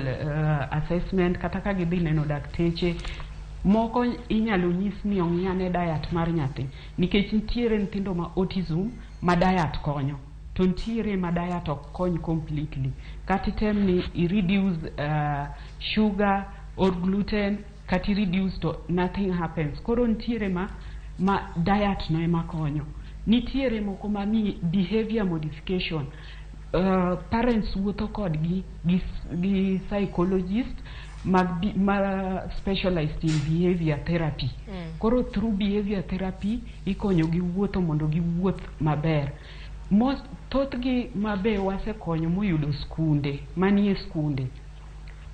assessment, kata ka gidhi neno dakteche moko, inyalo nyis ni ong'i ane diet mar nyathi, nikech nitiere nyithindo ma autism ma diet konyo, to nitiere ma diet ok kony completely. Kata item ni i reduce sugar or gluten, kata i reduce, to nothing happens. Koro nitiere ma diet no ema konyo, nitiere moko ma ni behavior modification. Parents wuotho kodgi gi psychologist mag ma specialized in behavior therapy. Koro through behavior therapy ikonyo gi wuotho mondo giwuoth maber. Most, thothgi mabe wasekonyo moyudo skunde manie skunde,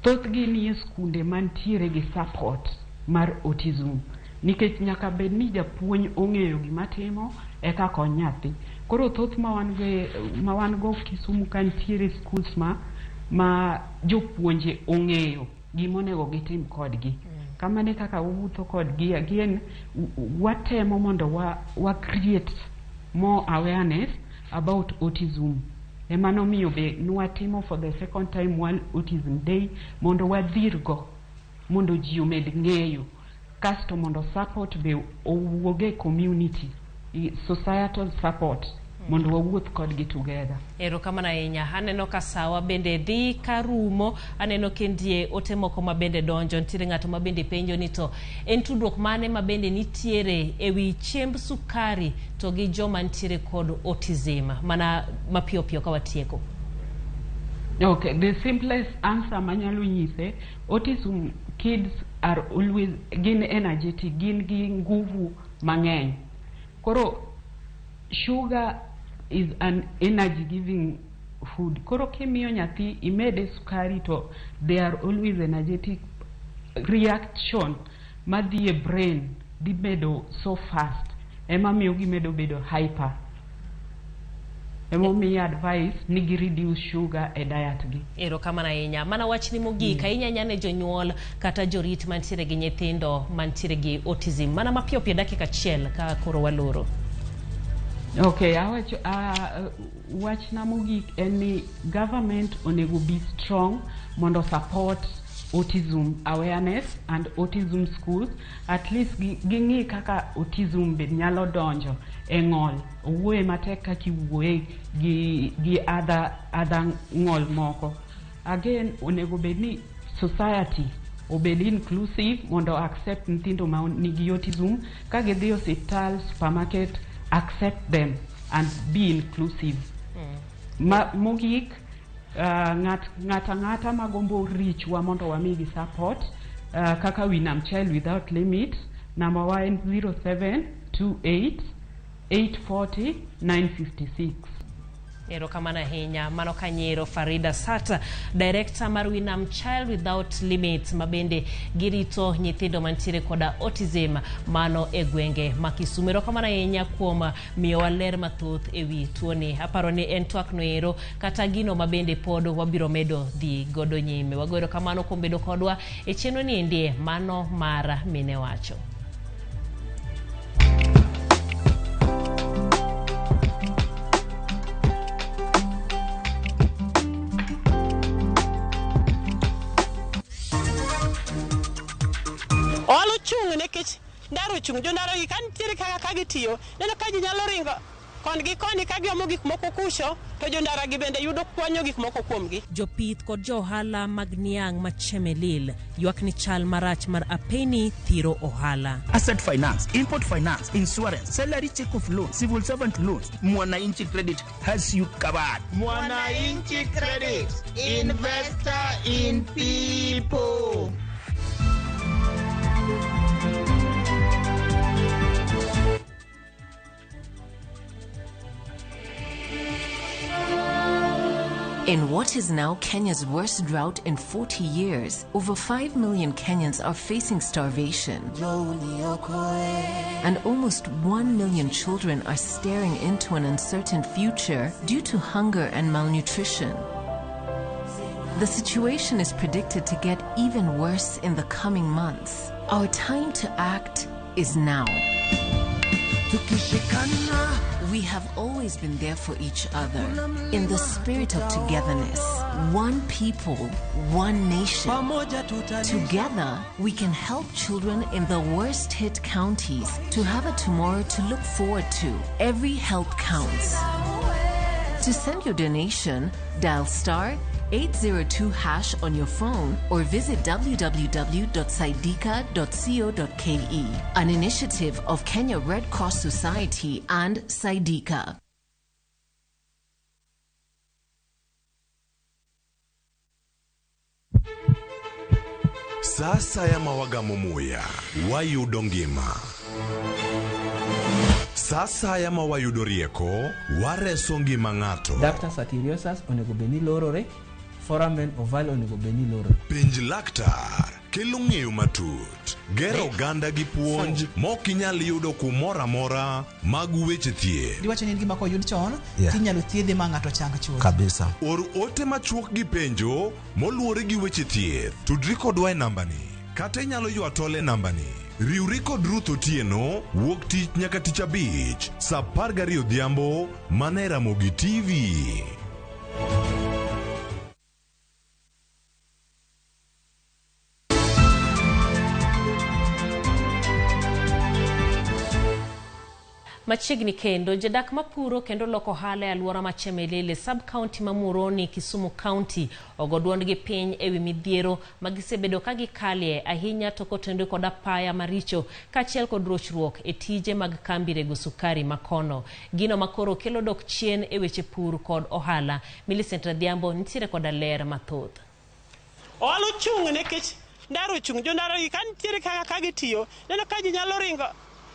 thothgi nie skunde mantiere gi support mar autism, nikech nyaka bed ni japuonj ong'eyo gima timo eka kony nyathi. Koro thoth ma wan go Kisumu ka, nitiere schools ma jopuonje ong'eyo gima onego gitim kodgi. Kamano e kaka wawuotho kodgi. Again, watemo mondo wa create more awareness about autism. Ema nomiyo be nwatimo for the second time World Autism Day, mondo wadhirgo mondo ji omed ng'eyo, kasto mondo support be owuog e community, societal support, mondo wawuoth kodgi together. Erokamano ahinya. Aneno ka sawa bende dhi ka rumo. Aneno kendie ote moko ma bende donjo. Nitiere ng'ato ma bende penjo ni to en tudruok mane ma bende nitiere ewi chiemb sukari to gi joma nitiere kod autism? Mana mapiyo piyo ka watieko. Okay, the simplest answer manyalo nyise, autism kids are always gin energetic, gin gi nguvu mang'eny. Koro sugar is an energy giving food. Koro kimiyo nyathi imede sukari to they are always energetic, reaction madhi e brain dhi bedo so fast, ema miyo gimedo bedo hyper. Emomiyo advice ni gi reduce sugar e diet gi. Erokamano ahinya. Mana wachni mogik ahinya ahinya ne jonyuol kata jorit mantiere gi nyithindo mantiere gi autism, mana mapiyo piyo, dakika achiel ka koro waloro. Okay, awacho wachna mogik en ni government onego be strong mondo support autism awareness and autism schools. At least ging'i kaka autism be nyalo donjo e ng'ol, owuoye matek kaka iwuoye gi other ng'ol moko. Again, onego bed ni society obed inclusive mondo accept nyithindo ma nigi autism. Ka gidhi osiptal, supermarket, accept them and be inclusive. Mogik, ng'at ang'ata magombo reach wa mondo wamigi support, kaka Winam Child Without Limit, namba wa en 0728 840 956. Erokamano ahinya. Mano kanyero Farida Sata, director mar Winam Child Without Limits, mabende girito nyithindo mantiere koda autism mano e gwenge ma Kisumu. Erokamano ahinya kuom miyowa ler mathoth ewi tuoni. Aparo ni en twak noero kata gino mabende pod wabiro medo dhi godo nyime. Wago erokamano kuom bedo kodwa e chenro ni endi mano mar Mine Wacho. Ohala ochung' nikech ndara ochung'. Jondara gi ka nitiere kaka ka gitiyo, neno ka ji nyalo ringo kon gi koni ka giomo gik moko kucho, to jondara gi bende yudo kwanyo gik moko kuomgi. Jopith kod jo ohala mag niang' ma Chemelil ywak ni chal marach mar apeni thiro ohala. Asset finance, import finance, insurance, salary check of loan, civil servant loans. Mwananchi Credit has you covered. Mwananchi Credit, investor in people. In what is now Kenya's worst drought in 40 years, over 5 million Kenyans are facing starvation. And almost 1 million children are staring into an uncertain future due to hunger and malnutrition. The situation is predicted to get even worse in the coming months. Our time to act is now. We have always been there for each other. In the spirit of togetherness, one people, one nation. Together, we can help children in the worst hit counties to have a tomorrow to look forward to. Every help counts. To send your donation, dial star 802 hash on your phone or visit www.saidika.co.ke. An initiative of Kenya Red Cross Society and Saidika. Sasa ya mawagamo muya wayudo ngima. Sasa ya mawayudo rieko wareso ngima ng'ato. Ductus arteriosus onego bed ni lorore, foramen ovale onego bed ni lorore. Penj laktar kelo ng'eyo matut, gero oganda gi puonj mok inyal yudo kumoro amora mag weche thieth. Diwacho ni en gima koyud chon, tinyalo thiedhe ma ng'ato chang chuth. Kabisa. Or ote machuok gi penjo moluwore gi weche thieth. Tudri kodwa e nambani kata inyalo ywa tol e nambani. Riwri kod Ruth Otieno wuok tich nyaka tich abich saa 12 odhiambo mana e Ramogi TV. Machiegni kendo jodak mapuro kendo loko ohala e alwora ma Chemelil sub-county ma Muhoroni, Kisumu County ogo duondgi piny ewi midhiero ma gisebedo ka gikalie ahinya to kotenore kod apaya maricho kaachiel kod rochruok e tije mag kambi rego sukari makono. Gino makoro kelo dok chien e weche pur kod ohala. Millicent Adhiambo nitiere koda ler mathoth. Ohala ochung' nikech ndara ochung'. Jondara gi ka nitiere kaka ka gitiyo, neno ka ji nyalo ringo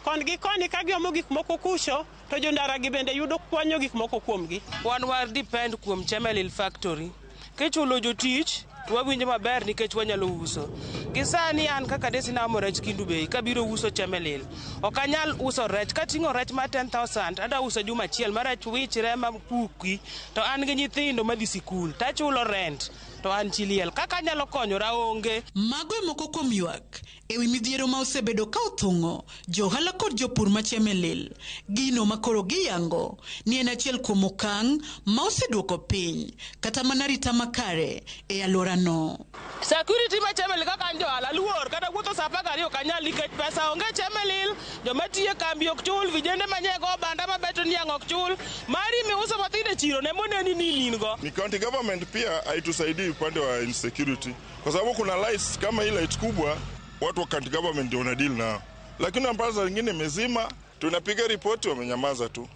kon gi koni ka giomo gik moko kucho, to jondara gi bende yudo kwanyo gik moko kuomgi. Wan war depend kuom Chemelil factory. Kichulo jotich, to wawinjo maber nikech wanyalo uso. Gi sani an kaka desi naomo rech Kendu Bay kabiro uso Chemelil. Ok anyal uso rech, kating'o rech mar 10,000 adwa uso juma achiel ma rech wichre ma puki, to an gi nyithindo madhi sikul, tachulo rent, to an chi liel. Kaka anyalo konyora onge. Mago e moko kuom ywak ewi midhiero ma osebedo ka othung'o johala kod jopur ma Chemelil. Gino ma koro giyango ni en achiel kuom okang' ma oseduoko piny kata mana arita makare e alworano. Security ma Chemelil kaka an johala luor kata wuotho saa 12 ok anyal nikech pesa onge Chemelil, joma tiyo e kambi ok chul, vijende manyego obanda mabeto niang' ok chul, mari miuso mathindo e chiro ne moneni ni in go. Ni county government pia haitusaidii upande wa insecurity kwa sababu kuna lights kama hii light kubwa, watu wa county government ndio wana deal nao, lakini ambazo zingine mezima, tunapiga ripoti wamenyamaza tu.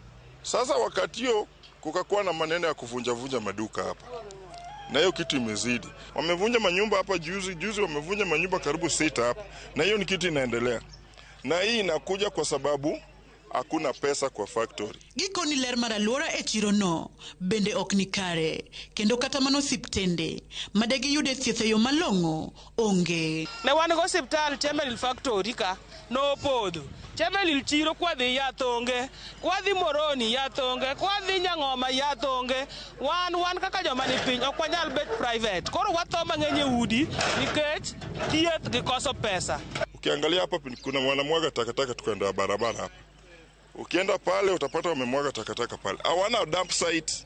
Sasa wakati hiyo kukakuwa na maneno ya kuvunja-vunja maduka hapa, na hiyo kitu imezidi. Wamevunja manyumba hapa juzi wamevunja manyumba karibu 6 hapa, na hiyo ni kitu inaendelea. Na hii inakuja kwa sababu Hakuna pesa kwa factory. Gikoni ler mar alwora e chirono bende ok ni kare, kendo kata mana osiptende ma de giyude thieth e yo malong'o onge. Ne wan go osiptal Chemelil Factory ka nopodho. Chemelil chiro kwadhi yath onge, kwadhi Moroni yath onge, kwadhi Nyang'oma yath onge. Wan kaka joma ni piny ok wanyal bet private. Koro watho mang'eny e udi nikech thieth gi koso pesa. Ukiangalia hapa kuna wanamwaga takataka tukando ya barabara hapa. Ukienda pale utapata wamemwaga takataka pale. Hawana dump site.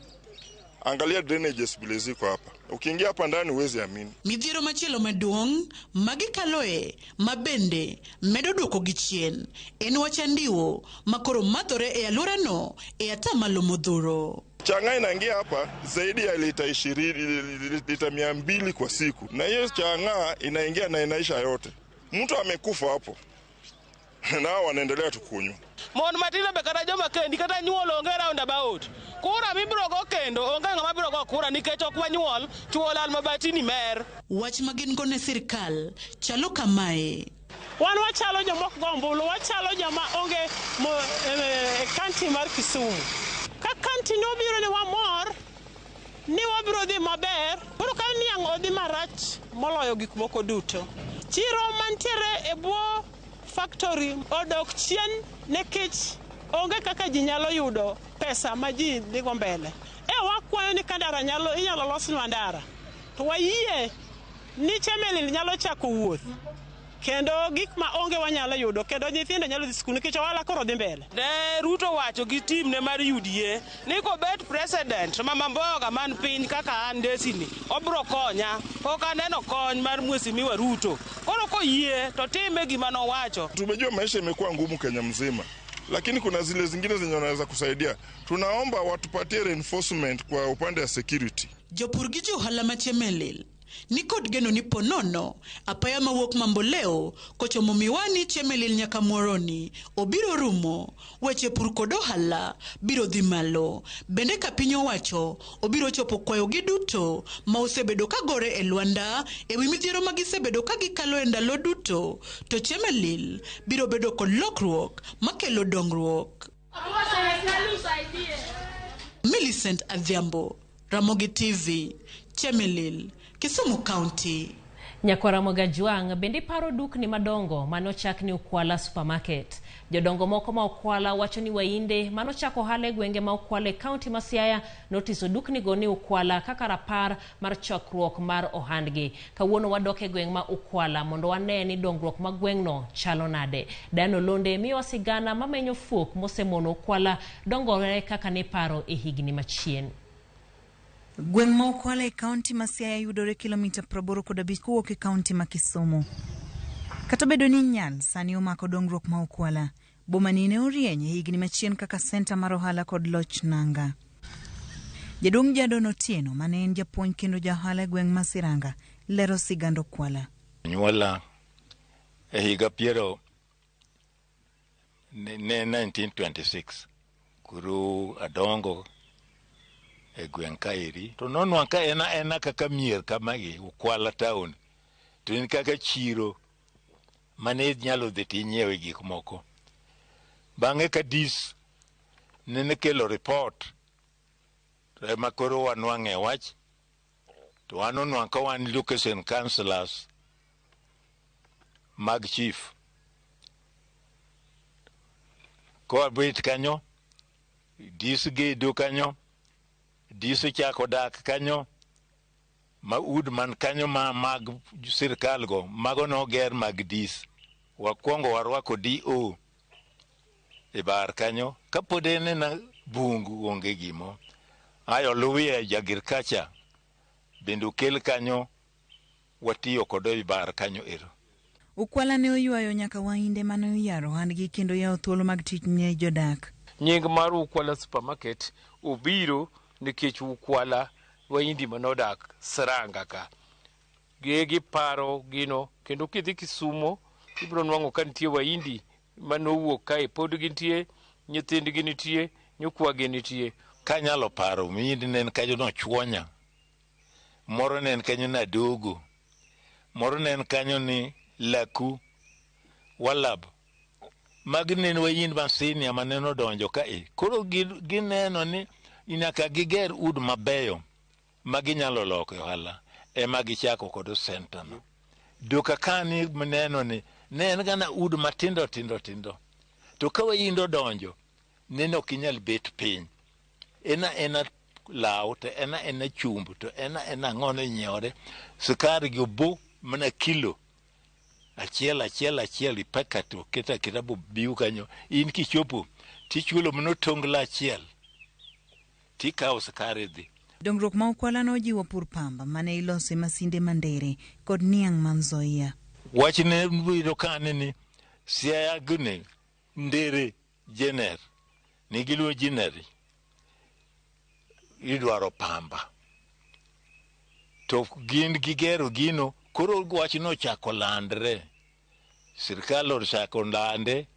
Angalia drainages vile ziko hapa. Ukiingia hapa ndani huwezi amini. Midhiero machielo maduong' magikaloe mabende medo duoko gi chien en wach andiwo makoro madhore e alworano e atamalo modhuro. Chang'aa inaingia hapa zaidi ya lita 20, lita 200 kwa siku. Na hiyo chang'aa inaingia na inaisha yote. Mtu amekufa hapo. Na wanaendelea tukunywa. Mon matindo be kata joma kendi kata nyuol onge roundabout. Kura mibiro go kendo onge ng'ama biro go kura nikech ok wanyuol, chuo lal mabatini mer. Wach ma gin go ne sirkal chalo kamae. Wan wachalo joma ok go ombulu, wachalo joma onge e kanti mar Kisumu. Ka kanti nobiro ne wamor ni wabiro dhi maber, koro ka niang' odhi marach moloyo gik moko duto. Chiro mantiere e bwo factory odok chien nikech onge kaka ji nyalo yudo pesa ma ji dhigo mbele. E wakwayo ni ka ndara nyalo inyalo losnwa ndara, to wayie ni Chemelil nyalo chako wuoth kendo gik ma onge wanyalo yudo kendo nyithindo nyalo dhi skul nikech ohala koro dhi mbele. Ne Ruto wacho gi team ne mar UDA ni kobet president to mama mboga man piny kaka an Destiny obro konya. Pok aneno kony mar Mheshimiwa Ruto. Koro koyie to time gima nowacho. Tumejua maisha imekuwa ngumu Kenya mzima, lakini kuna zile zingine zenye wanaweza kusaidia. Tunaomba watupatie reinforcement kwa upande wa security. Jopur gi johala ma Chemelil ni kod geno ni ponono apaya mawuok Mamboleo kochomo Miwani, Chemelil nyaka Muhoroni obiro rumo, weche pur kod ohala biro dhi malo. Bende ka piny owacho obiro chopo kwayogi duto ma osebedo ka gore e lwanda ewi midhiero ma gisebedo ka gikalo e ndalo duto, to Chemelil biro bedo kod lokruok makelo dongruok. Millicent Adhiambo, Ramogi TV, Chemelil, Kisumu County. Nyakwara Jwang' bende paro dukni madongo manochak ni Ukwala Supermarket. Jodongo moko ma Ukwala wacho ni wainde manochako ohala e gwenge ma Ukwala e kaunti ma Siaya notiso dukni go ni Ukwala kaka rapar mar chakruok mar ohandgi. Kawuono wadok e gweng' ma Ukwala mondo wane ni dongruok ma gweng'no chalo nade. Diana Olonde miyowa sigana mamenyo fuok mosemono Ukwala dongore kaka ne paro e higni machien. Gweng' ma Ukwala e kaunti ma Siaya yudore kilomita 85 kowuok e kaunti ma Kisumu. Kata obedo ni nyal sani omako dongruok ma Ukwala, boma ni ne orieny e higni machien kaka senta mar ohala kod loch nanga. Jaduong' Jadon Otieno mane en japuonj kendo ja ohala e gweng' ma Siranga lero sigand Ukwala. Nyuola e higa piero ne 1926 koro adongo e gweng' kaeri to nonwang' ka en aena kaka mier kamagi Ukwala town to en kaka chiro mane inyalo dhi tinyiewe gik moko. Bang'e ka dis nene kelo report to ema koro wanwang'e wach to wan onwang' ka wan location councillors mag chief. Kowabet kanyo, dis gedo kanyo, dis ochako dak kanyo, ma ud man kanyo ma mag sirkal go, mago noger mag dis. Wakwongo warwako DO e bar kanyo, kapod en ena bungu onge gimo. Ayo luwie ja agriculture bende okel kanyo watiyo kode e bar kanyo ero. Ukwala ne oywayo nyaka wainde mane oyaro ohandgi kendo yawo thuolo mag tich ne jodak. Nying mar Ukwala Supermarket obiro nikech Ukwala waindi manodak Siranga ka. Giparo gino kendo kidhi Kisumo ibiro nwang'o ka nitie waindi manowuok kae pod gintie, nyithindgi nitie, nyikwagi nitie. Kanyalo paro mihindi ne en kanyo nochuonya, moro ne en kanyo nadogo, moro ne en kanyo ni Laku, Walab. Magi nene wayind ma senior manene odonjo kae. Koro gineno ni nyaka giger ud mabeyo ma ginyalo loko e ohala. Ema gichako kod center no. Duka kani mineno ni ne en gana ud matindo tindo tindo. To ka wayind odonjo, nene ok inyal bet piny. Ena ena law to ena ena chumb to ena ena ang'ono inyiewore. Sukari gi obo mana kilo achiel achiel achiel ipaket oket aketa bobiu kanyo. In kichopo tichulo mana otonglo achiel tikawo sukari idhi. Dongruok ma Ukwala nojiwo pur pamba mane iloso e masinde ma Ndere kod niang' ma Nzoia. Wach ne wiro kane ni Siaya gine Ndere Jener ni giluwo Jeneri idwaro pamba to gin gigero gino koro wach nochako landre sirikal ochako lande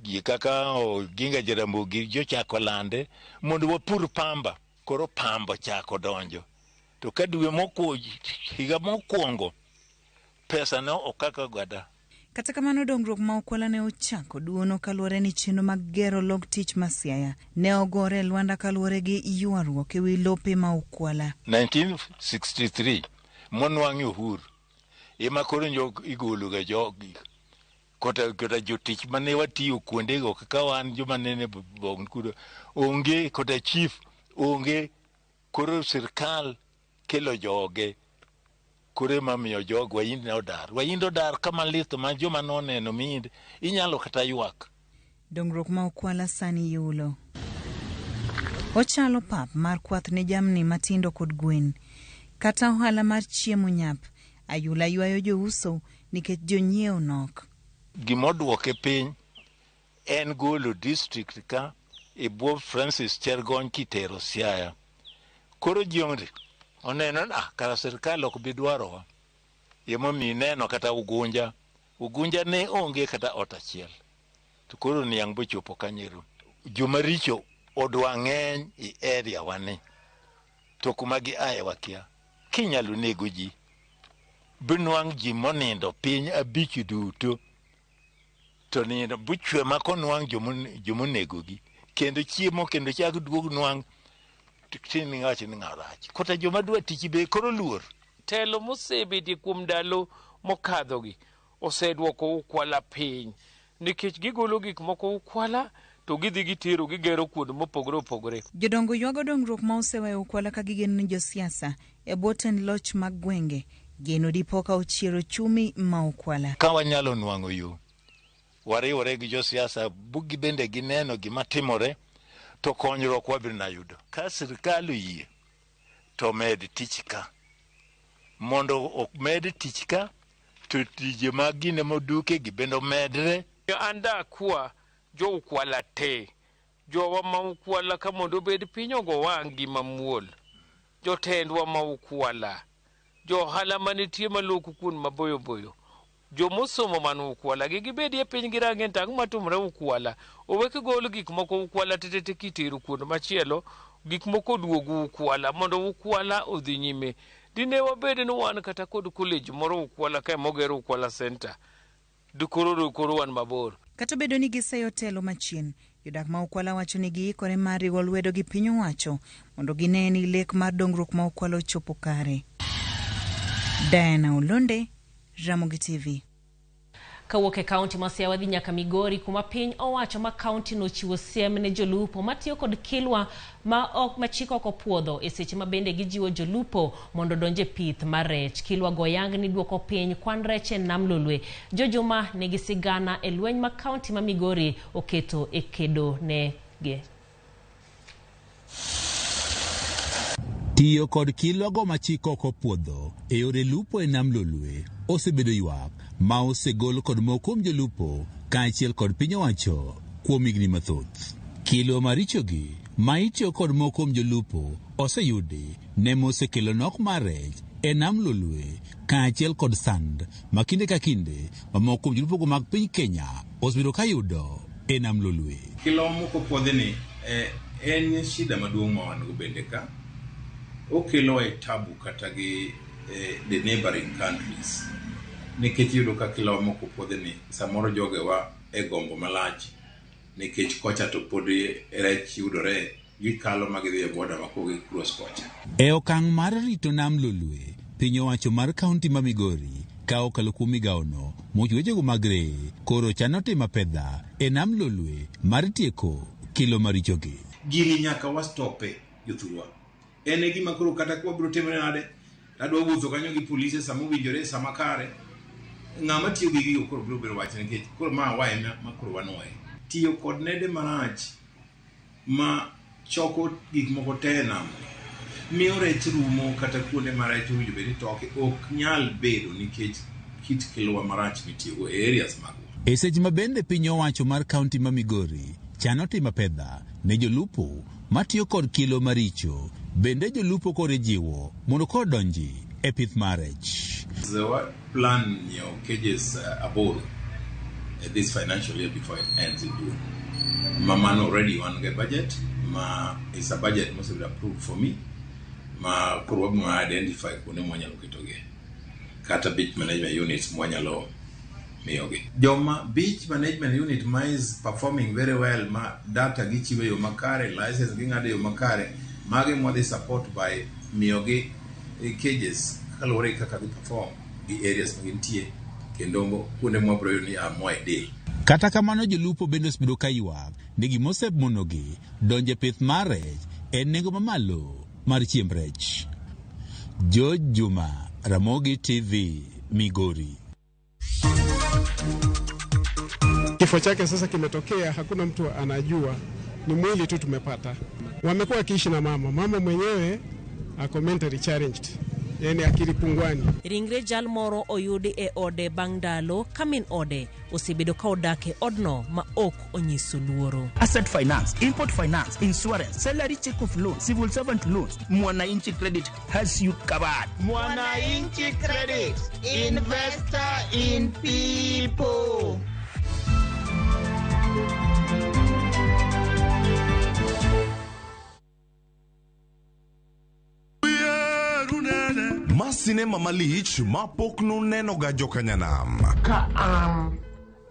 ji kaka Oginga Jaramogi jochako lande mondo wapur pamba koro pamba chako donjo to ka dwe mokwongo higa mokwongo pesa ne okaka gada. Kata kamano dongruok ma Ukwala ne ochako duono kaluwore ni chenro mag gero log tich ma Siaya ne ogore e lwanda kaluwore gi ywaruok ewi lope ma Ukwala. 1963 monwang'e uhuru ema koro nyo igolo ga jogi kota jotich mane watiyo kuondego kaka wan joma nene bong kudo onge kota chief onge koro sirkal kelo joge koro ema miyo jogo Wahindi ne odar. Wahindi odar kama lit ma joma noneno mihind inyalo kata ywak. Dongruok ma Ukwala sani yulo. Ochalo pap mar kwath ne jamni matindo kod gwen. Kata ohala mar chiemo nyap, ayula ywayo jouso nikech jonyiewo nok. Gima oduoke piny en golo district ka e bwo Francis Chergony kitero Siaya. Koro ji oneno ni kara sirkal ok bi dwarowa. Emomiyo ineno kata Ugunja. Ugunja ne onge kata ot achiel. To koro niang' bochopo kanyero. Joma richo odwa ng'eny e area wani. To kuma giaye wakia. Kinyalo nego ji, binwang' ji monindo piny abich duto. To nindo buchwe ma konwang' jomonegogi. Kendo chiemo kendo chak duog nwang' tin wacho ni ng'a rach. Kata joma dwa tich be koro luor. Telo mosebedie kuom ndalo mokadhogi oseduoko Ukwala piny nikech gigolo gik moko Ukwala to gidhi gitero gigero kuonde mopogore opogore. Jodongo ywago dongruok ma oseweyo Ukwala ka gigeno ni josiasa e bwo tend loch mag gwenge geno dipo ka ochiero chumi ma Ukwala. Ka wanyalo nwang'o yo, wariwore gi josiasa bugi bende gineno gima timore to konyruok wabiro na yudo. Ka sirikal oyie to med tich ka. Mondo omed tich ka to tije mag gine moduke gi bende omedre. An dakwa jo Ukwala te, jowa ma Ukwala ka mondo obed piny ogo wang' gi mamuol, jotendwa ma Ukwala, jo ohala manitie maloko kuond maboyo boyo, jomosomo man Ukwala gi gibedie piny girange to ang'o matimore Ukwala, owek gol gik moko Ukwala tetete kitero kuond machielo, gik moko oduogo Ukwala mondo Ukwala odhi nyime. Dine wabed ni wan kata kod college moro Ukwala kae mogero Ukwala Center, dikoro koro wan mabor. Kata obedo ni giseyo telo machien, jodak ma Ukwala wacho ni giikore mar riwo lwedo gi piny owacho mondo gine ni lek mar dongruok ma Ukwala ochopo kare. Diana Olonde, Ramogi TV. Kawuok e kaunti ma Siaya wadhi nyaka Migori kuma piny owacho ma kaunti nochiwo siem ne jolupo matiyo kod kilwa ma ok ma chik ok opuodho e seche ma bende gijiwo jolupo mondo odonj e pith mar rech. Kilwa go yang ni duoko piny kwan rech e nam Lolwe. Jojuma nigi sigana e lweny ma kaunti ma Migori oketo e kedo ne gi. Tiyo kod kilwago ma chik ok opuodho e yore lupo e nam Lolwe osebedo ywak ma osegol kod moko kuom jolupo kaachiel kod piny owacho kuom higni mathoth. Kilwa marichogi ma itiyo kod moko kuom jolupo oseyudi ne mosekelo nok mar rech e nam Lolwe kaachiel kod sand ma kinde ka kinde ma moko kuom jolupogo mag piny Kenya osebedo ka yudo e nam Lolwe. Kilwa mok opuodhi ni en shida maduong' ma wan go bende ka okelo e tabu kata gi the neighboring countries nikech iyudo ka kilwa mok opuodhi ni samoro jogewa e gombo malach nikech kocha to pod rech yudore gikalo ma gidhi e boda ma koro gi cross kocha. E okang' mar rito nam Lolwe, piny owacho mar kaunti ma Migori ka okalo kuom migawono mochiwo wechego mag reye koro chano timo apedha e nam Lolwe mar tieko kilo marichogi. Gini nyaka wastope jothurwa. En e gima koro kata ka wabiro timre nade, adwa wuotho kanyo gi polise sama owinjore sama kare. Ng'ama tiyo gi gigo koro biro bedo wach nikech koro ma wae ma koro wanwaye. Tiyo kod nede marach ma choko gik moko te e nam miyo rech rumo kata kuonde ma rech owinjo bed ni toke ok nyal bedo nikech kit kilwa marach mitiyogo e areas magwa. E seche ma bende piny owacho mar kaunti ma Migori chano timo apedha ne jolupo matiyo kod kilo maricho, bende jolupo koro ijiwo mondo koro donji e pith mar rech. The plan nyiewo cages aboro this financial year before it ends in June. Ma mano already wan gi budget ma is a budget mosebedo approved for me ma koro wabiro identify kuonde mwanyalo ketogie kata beach management units mwanyalo miyogi. Joma beach management unit ma is performing very well ma data gichiwo e yo makare, license ging'ado e yo makare, mage mwadhi support by miyogi cages kaluwore gi kaka gi perform gi areas ma gintie kendo kuonde mwabiro yudo ni are more ideal. Kata kamano jolupo bende osebedo ka ywak ni gima osemonogi donjo e pith mar rech en nengo mamalo mar chiemb rech. George Juma, Ramogi TV, Migori. Kifo chake sasa kimetokea, hakuna mtu anajua, ni mwili tu tumepata. Wamekuwa wakiishi na mama, mama mwenyewe ako mentally challenged, yani akili pungwani. Ringre jal moro oyudi e ode bang' ndalo ka min ode osebedo ka odak e odno ma ok onyiso luoro. Asset Finance, Import Finance, Insurance, Salary Check of Loan, Civil Servant Loans, Mwananchi Credit has you covered. Mwananchi Credit, investor in people. Ma sinema malich ma pok nunenoga jokanyanam. Ka an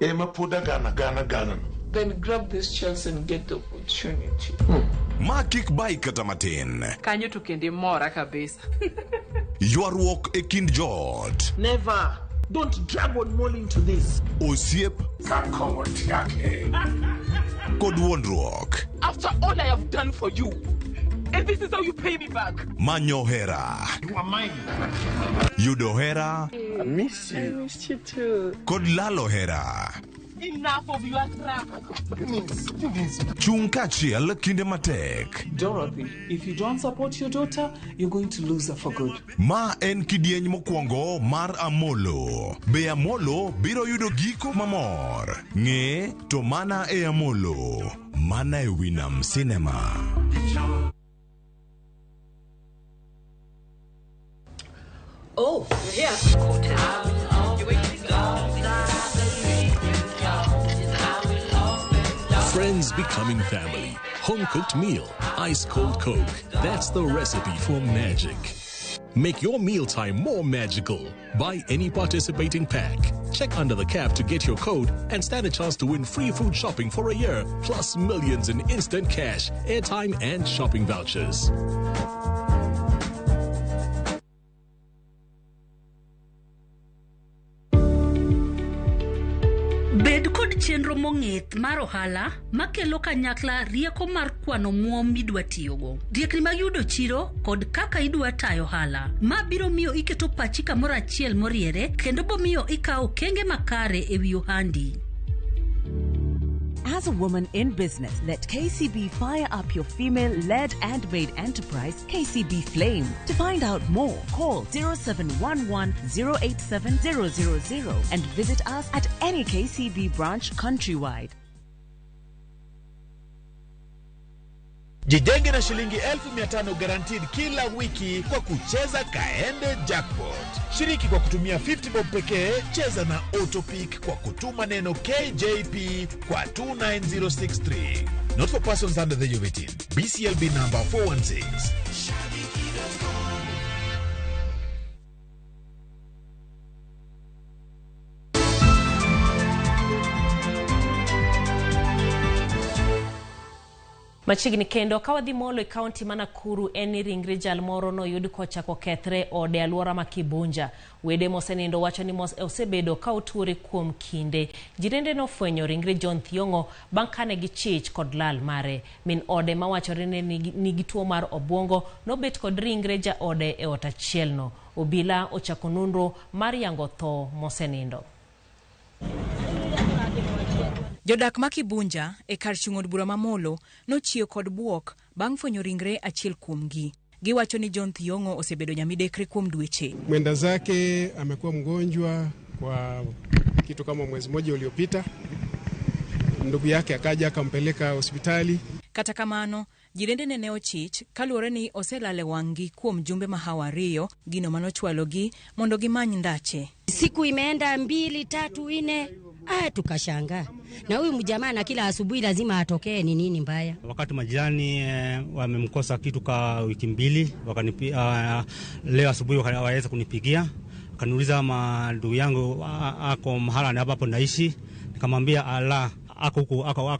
ema pod agana gana gana. Then grab this chance and get the opportunity. Ma kik bai kata matin. Kanyo to kendo imora kabisa. Ywaruok e kind joot. Never. Don't drag one more into this. Osiep Ka kong'o tiake. kod wuondruok. After all I have done for you, and this is how you pay me back. Manyo hera. You are mine. Yudo hera I miss you. I miss you too. kod lalo hera. Enough of your crap. Chung kaachiel kinde matek. Dorothy, if you don't support your daughter, you're going to lose her for good. Ma en kidieny mokwongo mar Amolo. Be Amolo biro yudo giko mamor? Ng'e to mana e Amolo. Mana e Winam Cinema. Oh, you're here. Friends becoming family. Home cooked meal. Ice cold Coke. That's the recipe for magic. Make your mealtime more magical. Buy any participating pack. Check under the cap to get your code and stand a chance to win free food shopping for a year, plus millions in instant cash, airtime, and shopping vouchers. Bed kod chenro mong'ith mar ohala makelo kanyakla rieko mar kwano omuom midwa tiyogo, riekni mag yudo chiro kod kaka idwa tayo ohala. Ma biro miyo iketo pachi kamoro achiel moriere kendo bomiyo ikawo okenge makare e wi ohandi. As a woman in business, let KCB fire up your female led and made enterprise, KCB Flame. To find out more, call 0711 087 000 and visit us at any KCB branch countrywide. Jijenge na shilingi 500,000 guaranteed kila wiki kwa kucheza Kaende Jackpot. Shiriki kwa kutumia 50 bob pekee, cheza na Autopick kwa kutuma neno KJP kwa 29063. Not for persons under the age of 18. BCLB number 416. Machiegni kendo ka wadhi molo e kaunti ma Nakuru en ni ringre jal moro noyud kochako kethre ode alwora ma Kibunja. Wede mosenindo wacho ni osebedo ka otuore kuom kinde. Jirende nofwenyo ringre John Thiong'o bang' kane gichich kod lal mare. Min ode mawachore ni nigi tuo mar obwongo nobet kod ringre jaode e ot achielno. Obila ochako nonro mar yango tho mosenindo. Jodak ma Kibunja e kar chung' od bura ma Molo nochiew kod bwok bang' fwenyo ringre achiel kuomgi. Giwacho ni John Thiong'o osebedo nyamidekre kuom dweche. Mwenda zake amekuwa mgonjwa kwa kitu kama mwezi mmoja uliopita. Ndugu yake akaja akampeleka hospitali. Kata kamano, jirende nene ochich kaluwore ni oselale wang'gi kuom jumbe mahawo ariyo, gino manochwalogi mondo gimany ndache. Siku imeenda 2, 3, 4, tukashangaa. Na huyu mjamaa na kila asubuhi lazima atokee, ni nini mbaya? Wakati majirani wamemkosa kitu ka wiki 2, leo asubuhi waweza kunipigia, akaniuliza kama ndugu yangu ako mahala ambapo naishi, nikamwambia ala ako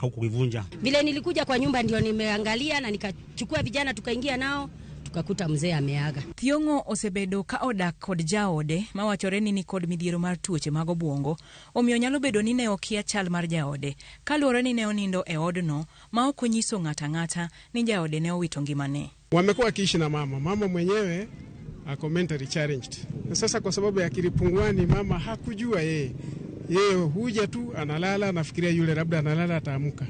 huku Kivunja. Vile nilikuja kwa nyumba ndio nimeangalia na nikachukua vijana tukaingia nao tukakuta mzee ameaga. Thiong'o osebedo ka odak kod jaode mawachore ni ni kod midhiero mar tuoche mag obwongo, omiyo nyalo bedo ni ne okia chal mar jaode kaluwore ni ne onindo e odno ma ok onyiso ng'ata ang'ata ni jaode ne owito ngimane. Wamekuwa wakiishi na mama, mama mwenyewe ako mentally challenged. Na sasa kwa sababu ya akili punguani mama hakujua yeye. Yeye huja tu analala, anafikiria yule labda analala ataamka.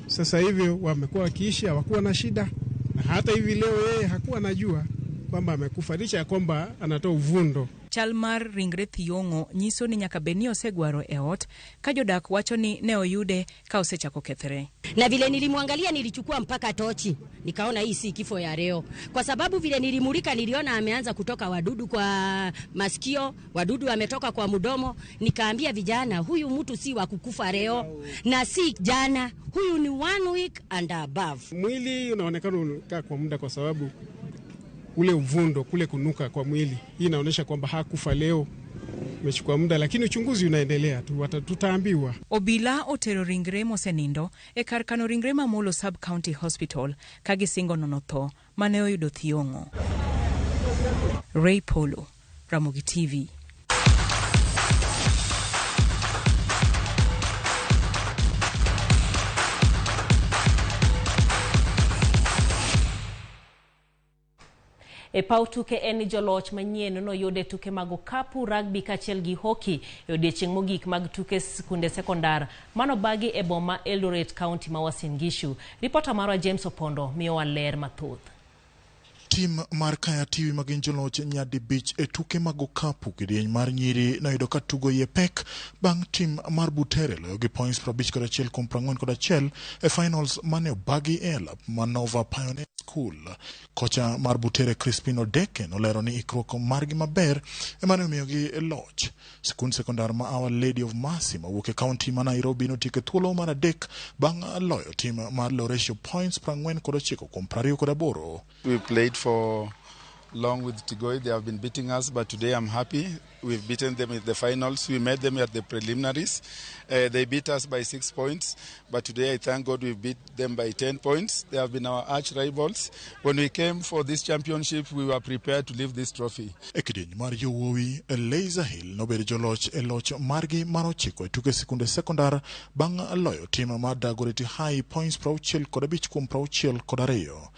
Sasa hivyo wamekuwa wakiishi, hawakuwa na shida. Na hata hivi leo yeye hakuwa anajua kwamba amekufa licha ya kwamba anatoa uvundo. Chal mar ringre Thiong'o nyiso ni nyaka bed ni osegwaro e ot ka jodak wacho ni ne oyude ka osechako kethre. Na vile nilimwangalia nilichukua mpaka tochi, nikaona hii si kifo ya leo. Kwa sababu vile nilimulika niliona ameanza kutoka wadudu kwa masikio, wadudu ametoka kwa mdomo. Nikaambia vijana huyu mtu si wa kukufa leo na si jana, huyu ni 1 week and above. Mwili unaonekana unakaa kwa muda kwa sababu ule uvundo kule kunuka kwa mwili. Hii inaonyesha kwamba hakufa leo, imechukua muda, lakini uchunguzi unaendelea tu, tutaambiwa. Obila otero ringre mosenindo e kar kano ringre ma Molo Sub County Hospital ka gisingo nono tho mane oyudo Thiong'o. Ray Polo, Ramogi TV. E paw tuke en ni joloch manyien noyud e tuke mag okapu, rugby kaachiel gi hockey e odiechieng' mogik mag tuke skunde sekondar manobagi e boma Eldoret, kaunti ma Uasin Gishu. Ripota marwa James Opondo miyowa ler mathoth. Tim mar Kaya TV magin joloch nyadi 5 e tuke mag okapu kidieny mar nyiri noyudo ka tugo yie pek bang' tim mar Butere loyo gi points 51 kuom 41 e finals mane obagi e alap Manova Pioneer School. Kocha mar Butere Crispin Odeke nolero ni ikruok margi maber ema ne omiyogi loch. Sikund sekondar ma Our Lady of Mercy mawuok e kaunti ma Nairobi notieko thuolo mar 3 bang' loyo tim mar Loresho points 49 kuom 28. We played for long with Tigoi. They have been beating us, but today I'm happy. We've beaten them in the finals. We met them at the preliminaries. They beat us by 6 points, but today I thank God we beat them by 10 points. They have been our arch rivals. When we came for this championship, we were prepared to lift this trophy. E kidieny mar yowuowi, Laser Hill nobedo joloch e loch margi mar 9 e tuke sikunde sekondar bang' loyo tim mar Dagoretti High points 65 kuom 62.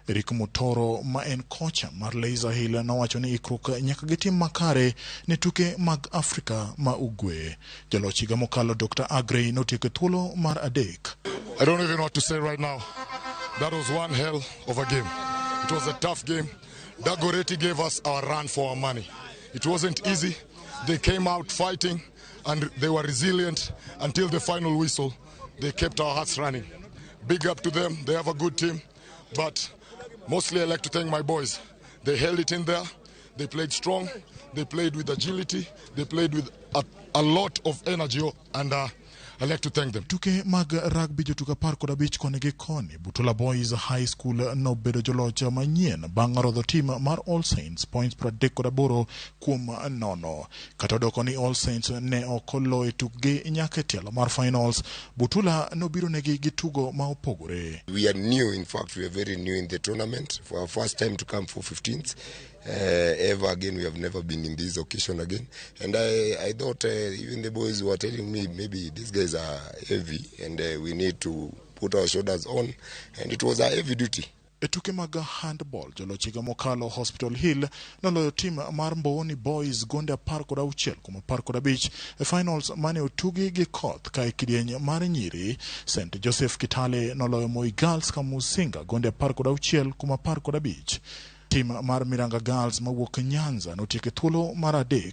Eric Mutoro ma en kocha mar Laser Hill nowacho ni ikruok nyaka gitim makare ne tuke mag Afrika ma Ugwe. Jaloch higa mokalo Dr. Agrey notieko thuolo mar 3. I don't even know what to say right now. That was one hell of a game. It was a tough game. Dagoretti gave us our run for our money. It wasn't easy. They came out fighting and they were resilient until the final whistle. They kept our hearts running. Big up to them. They have a good team. But mostly I like to thank my boys. They held it in there. They played strong. They played with agility. They played with a lot of energy. And I'd like to thank them. Tuke mag rugby jotugo 15 koni gi koni, Butula Boys High School nobedo joloch manyien bang' rodho tim mar All Saints points 38 kuom 0. Kata odoko ni All Saints ne ok oloyo tukgi nyaka e tielo mar finals, Butula nobiro negi gi tugo ma opogore. We are new, in fact, we are very new in the tournament. For our first time to come for 15th. Ever again, we have never been in this occasion again. And I thought even the boys were telling me maybe these guys are heavy and we need to put our shoulders on. And it was a heavy duty. E tuke mag handball, joloch higa mokalo Hospital Hill noloyo tim mar Mbooni Boys gonde 16 kuom 15 e finals mane otugi gi koth ka e kidieny mar nyiri. St Joseph Kitale noloyo Moi Girls Kamusinga gonde 16 kuom 15. Tim mar Miranga Girls mawuok Nyanza notieko e thuolo mar 3.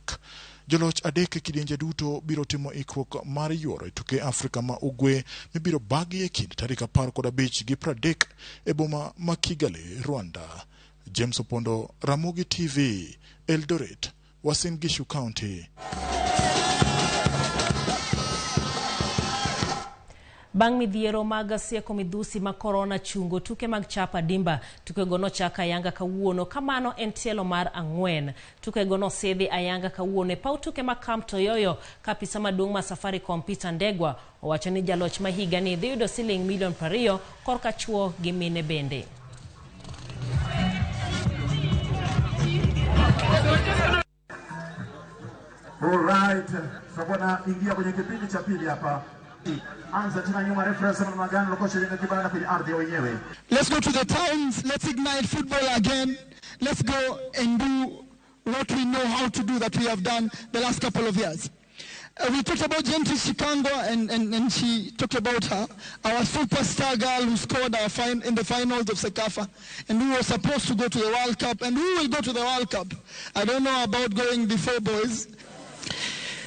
Joloch 3 e kidienje duto biro timo ikruok mar yuoro e tuke Afrika ma Ugwe mibiro bagi e kind tarik 15 gi 30 e boma ma Kigali, Rwanda. James Opondo, Ramogi TV, Eldoret, Uasin Gishu County. Bang' midhiero mag sieko midhusi ma korona chungo tuke mag Chapa Dimba, tukego nochak ayanga kawuono kamano en tielo mar 4. Tukego nosidhi ayanga kawuono e paw tuke ma Camp Toyoyo ka apisa maduong' ma Safaricom Peter Ndegwa owacho ni jaloch ma higani dhi yudo siling milion 20 korka chuo gi mine bende. Alright, tutakuwa naingia kwenye kipindi cha pili hapa. Anza tena nyuma reference na magano lokosha jenga kibanda kwenye ardhi wenyewe. Let's go to the towns, let's ignite football again. Let's go and do what we know how to do that we have done the last couple of years. We talked about Gentry Chikango and she talked about her, our superstar girl who scored our in the finals of CECAFA and who was supposed to go to the World Cup and who will go to the World Cup. I don't know about going before boys.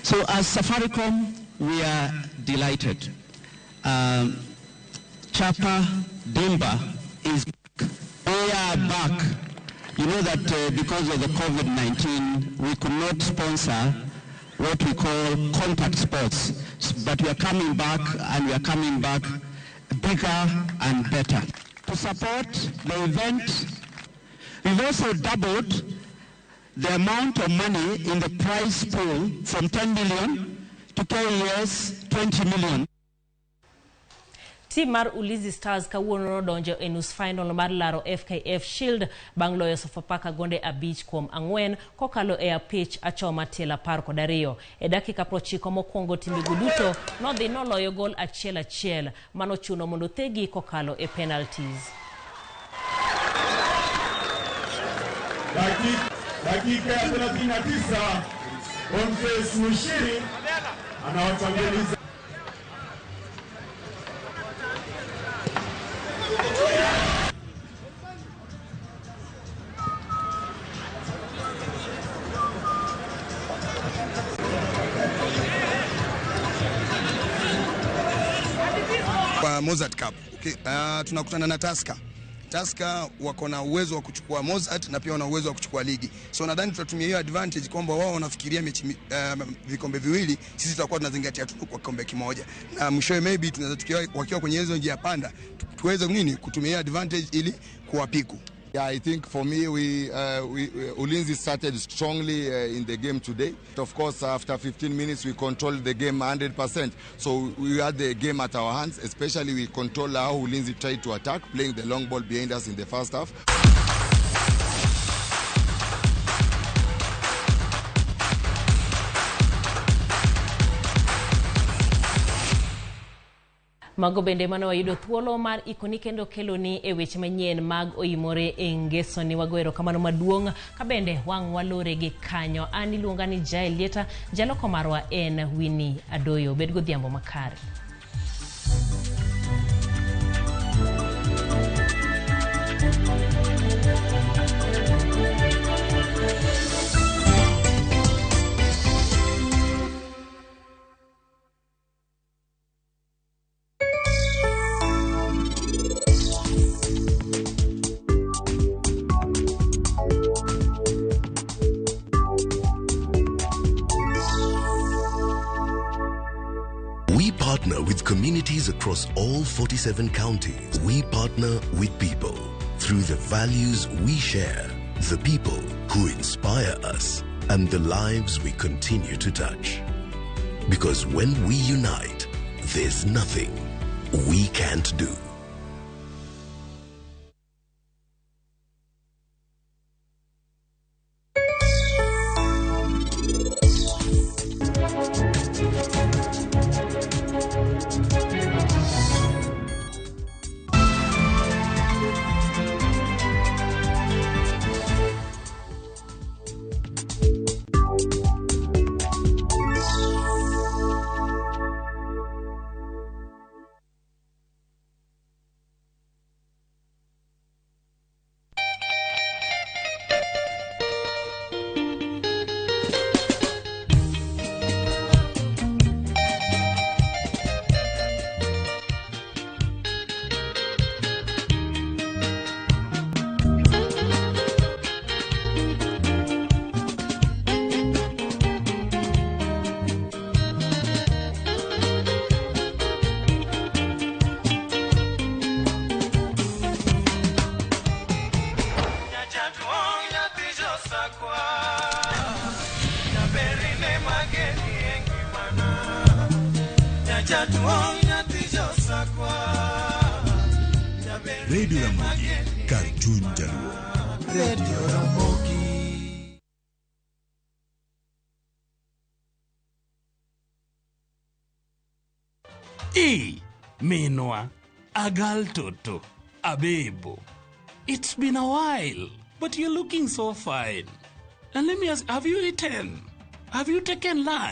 So as Safaricom, we are delighted. Chapa Dimba is back. We are back. You know that because of the COVID-19, we could not sponsor what we call contact sports. But we are coming back, and we are coming back bigger and better. To support the event, we've also doubled the amount of money in the prize pool from 10 million to KES 20 million. Tim mar Ulinzi Stars kawuono nodonjo e nus final mar laro FKF Shield bang' loyo Sofapaka gonde 5 kuom 4 kokalo e apich achoma tielo 12. E dakika 90 mokwongo timbego duto nodhi noloyo gol 1-1 manochuno mondo thegi kokalo e penalties. Dakika ya 39 Boniface Mushiri anawatanguliza. Kwa Mozart Cup, okay, tunakutana na Tusker. Tusker wako na uwezo wa kuchukua Mozart na pia wana uwezo wa kuchukua ligi. So nadhani tutatumia hiyo advantage kwamba wao wanafikiria mechi vikombe viwili, sisi tutakuwa tunazingatia tu kwa kikombe kimoja. Na mwishowe maybe tunaweza tukiwa wakiwa kwenye hizo njia panda tuweze nini kutumia advantage ili kuwapiku. Yeah, I think for me, we Ulinzi started strongly in the game today. Of course, after 15 minutes, we controlled the game 100%. So we had the game at our hands, especially we controlled how Ulinzi tried to attack, playing the long ball behind us in the first half. Mago bende mane wayudo thuolo mar ikoni kendo keloni e weche manyien mag oimore e ngeso ni wago erokamano maduong' ka bende wang' walore gi kanyo. An iluonga ni Jael Lieta, jaloko marwa en Winnie Adoyo. Bed godhiambo makare. partner with communities across all 47 counties. We partner with people through the values we share, the people who inspire us, and the lives we continue to touch. Because when we unite, there's nothing we can't do. Radio Ramogi, kar chuny jaluo. Radio Ramogi. E minwa, agal toto, abebo. It's been a while, but you're looking so fine. And let me ask, have you eaten? Have you taken lunch?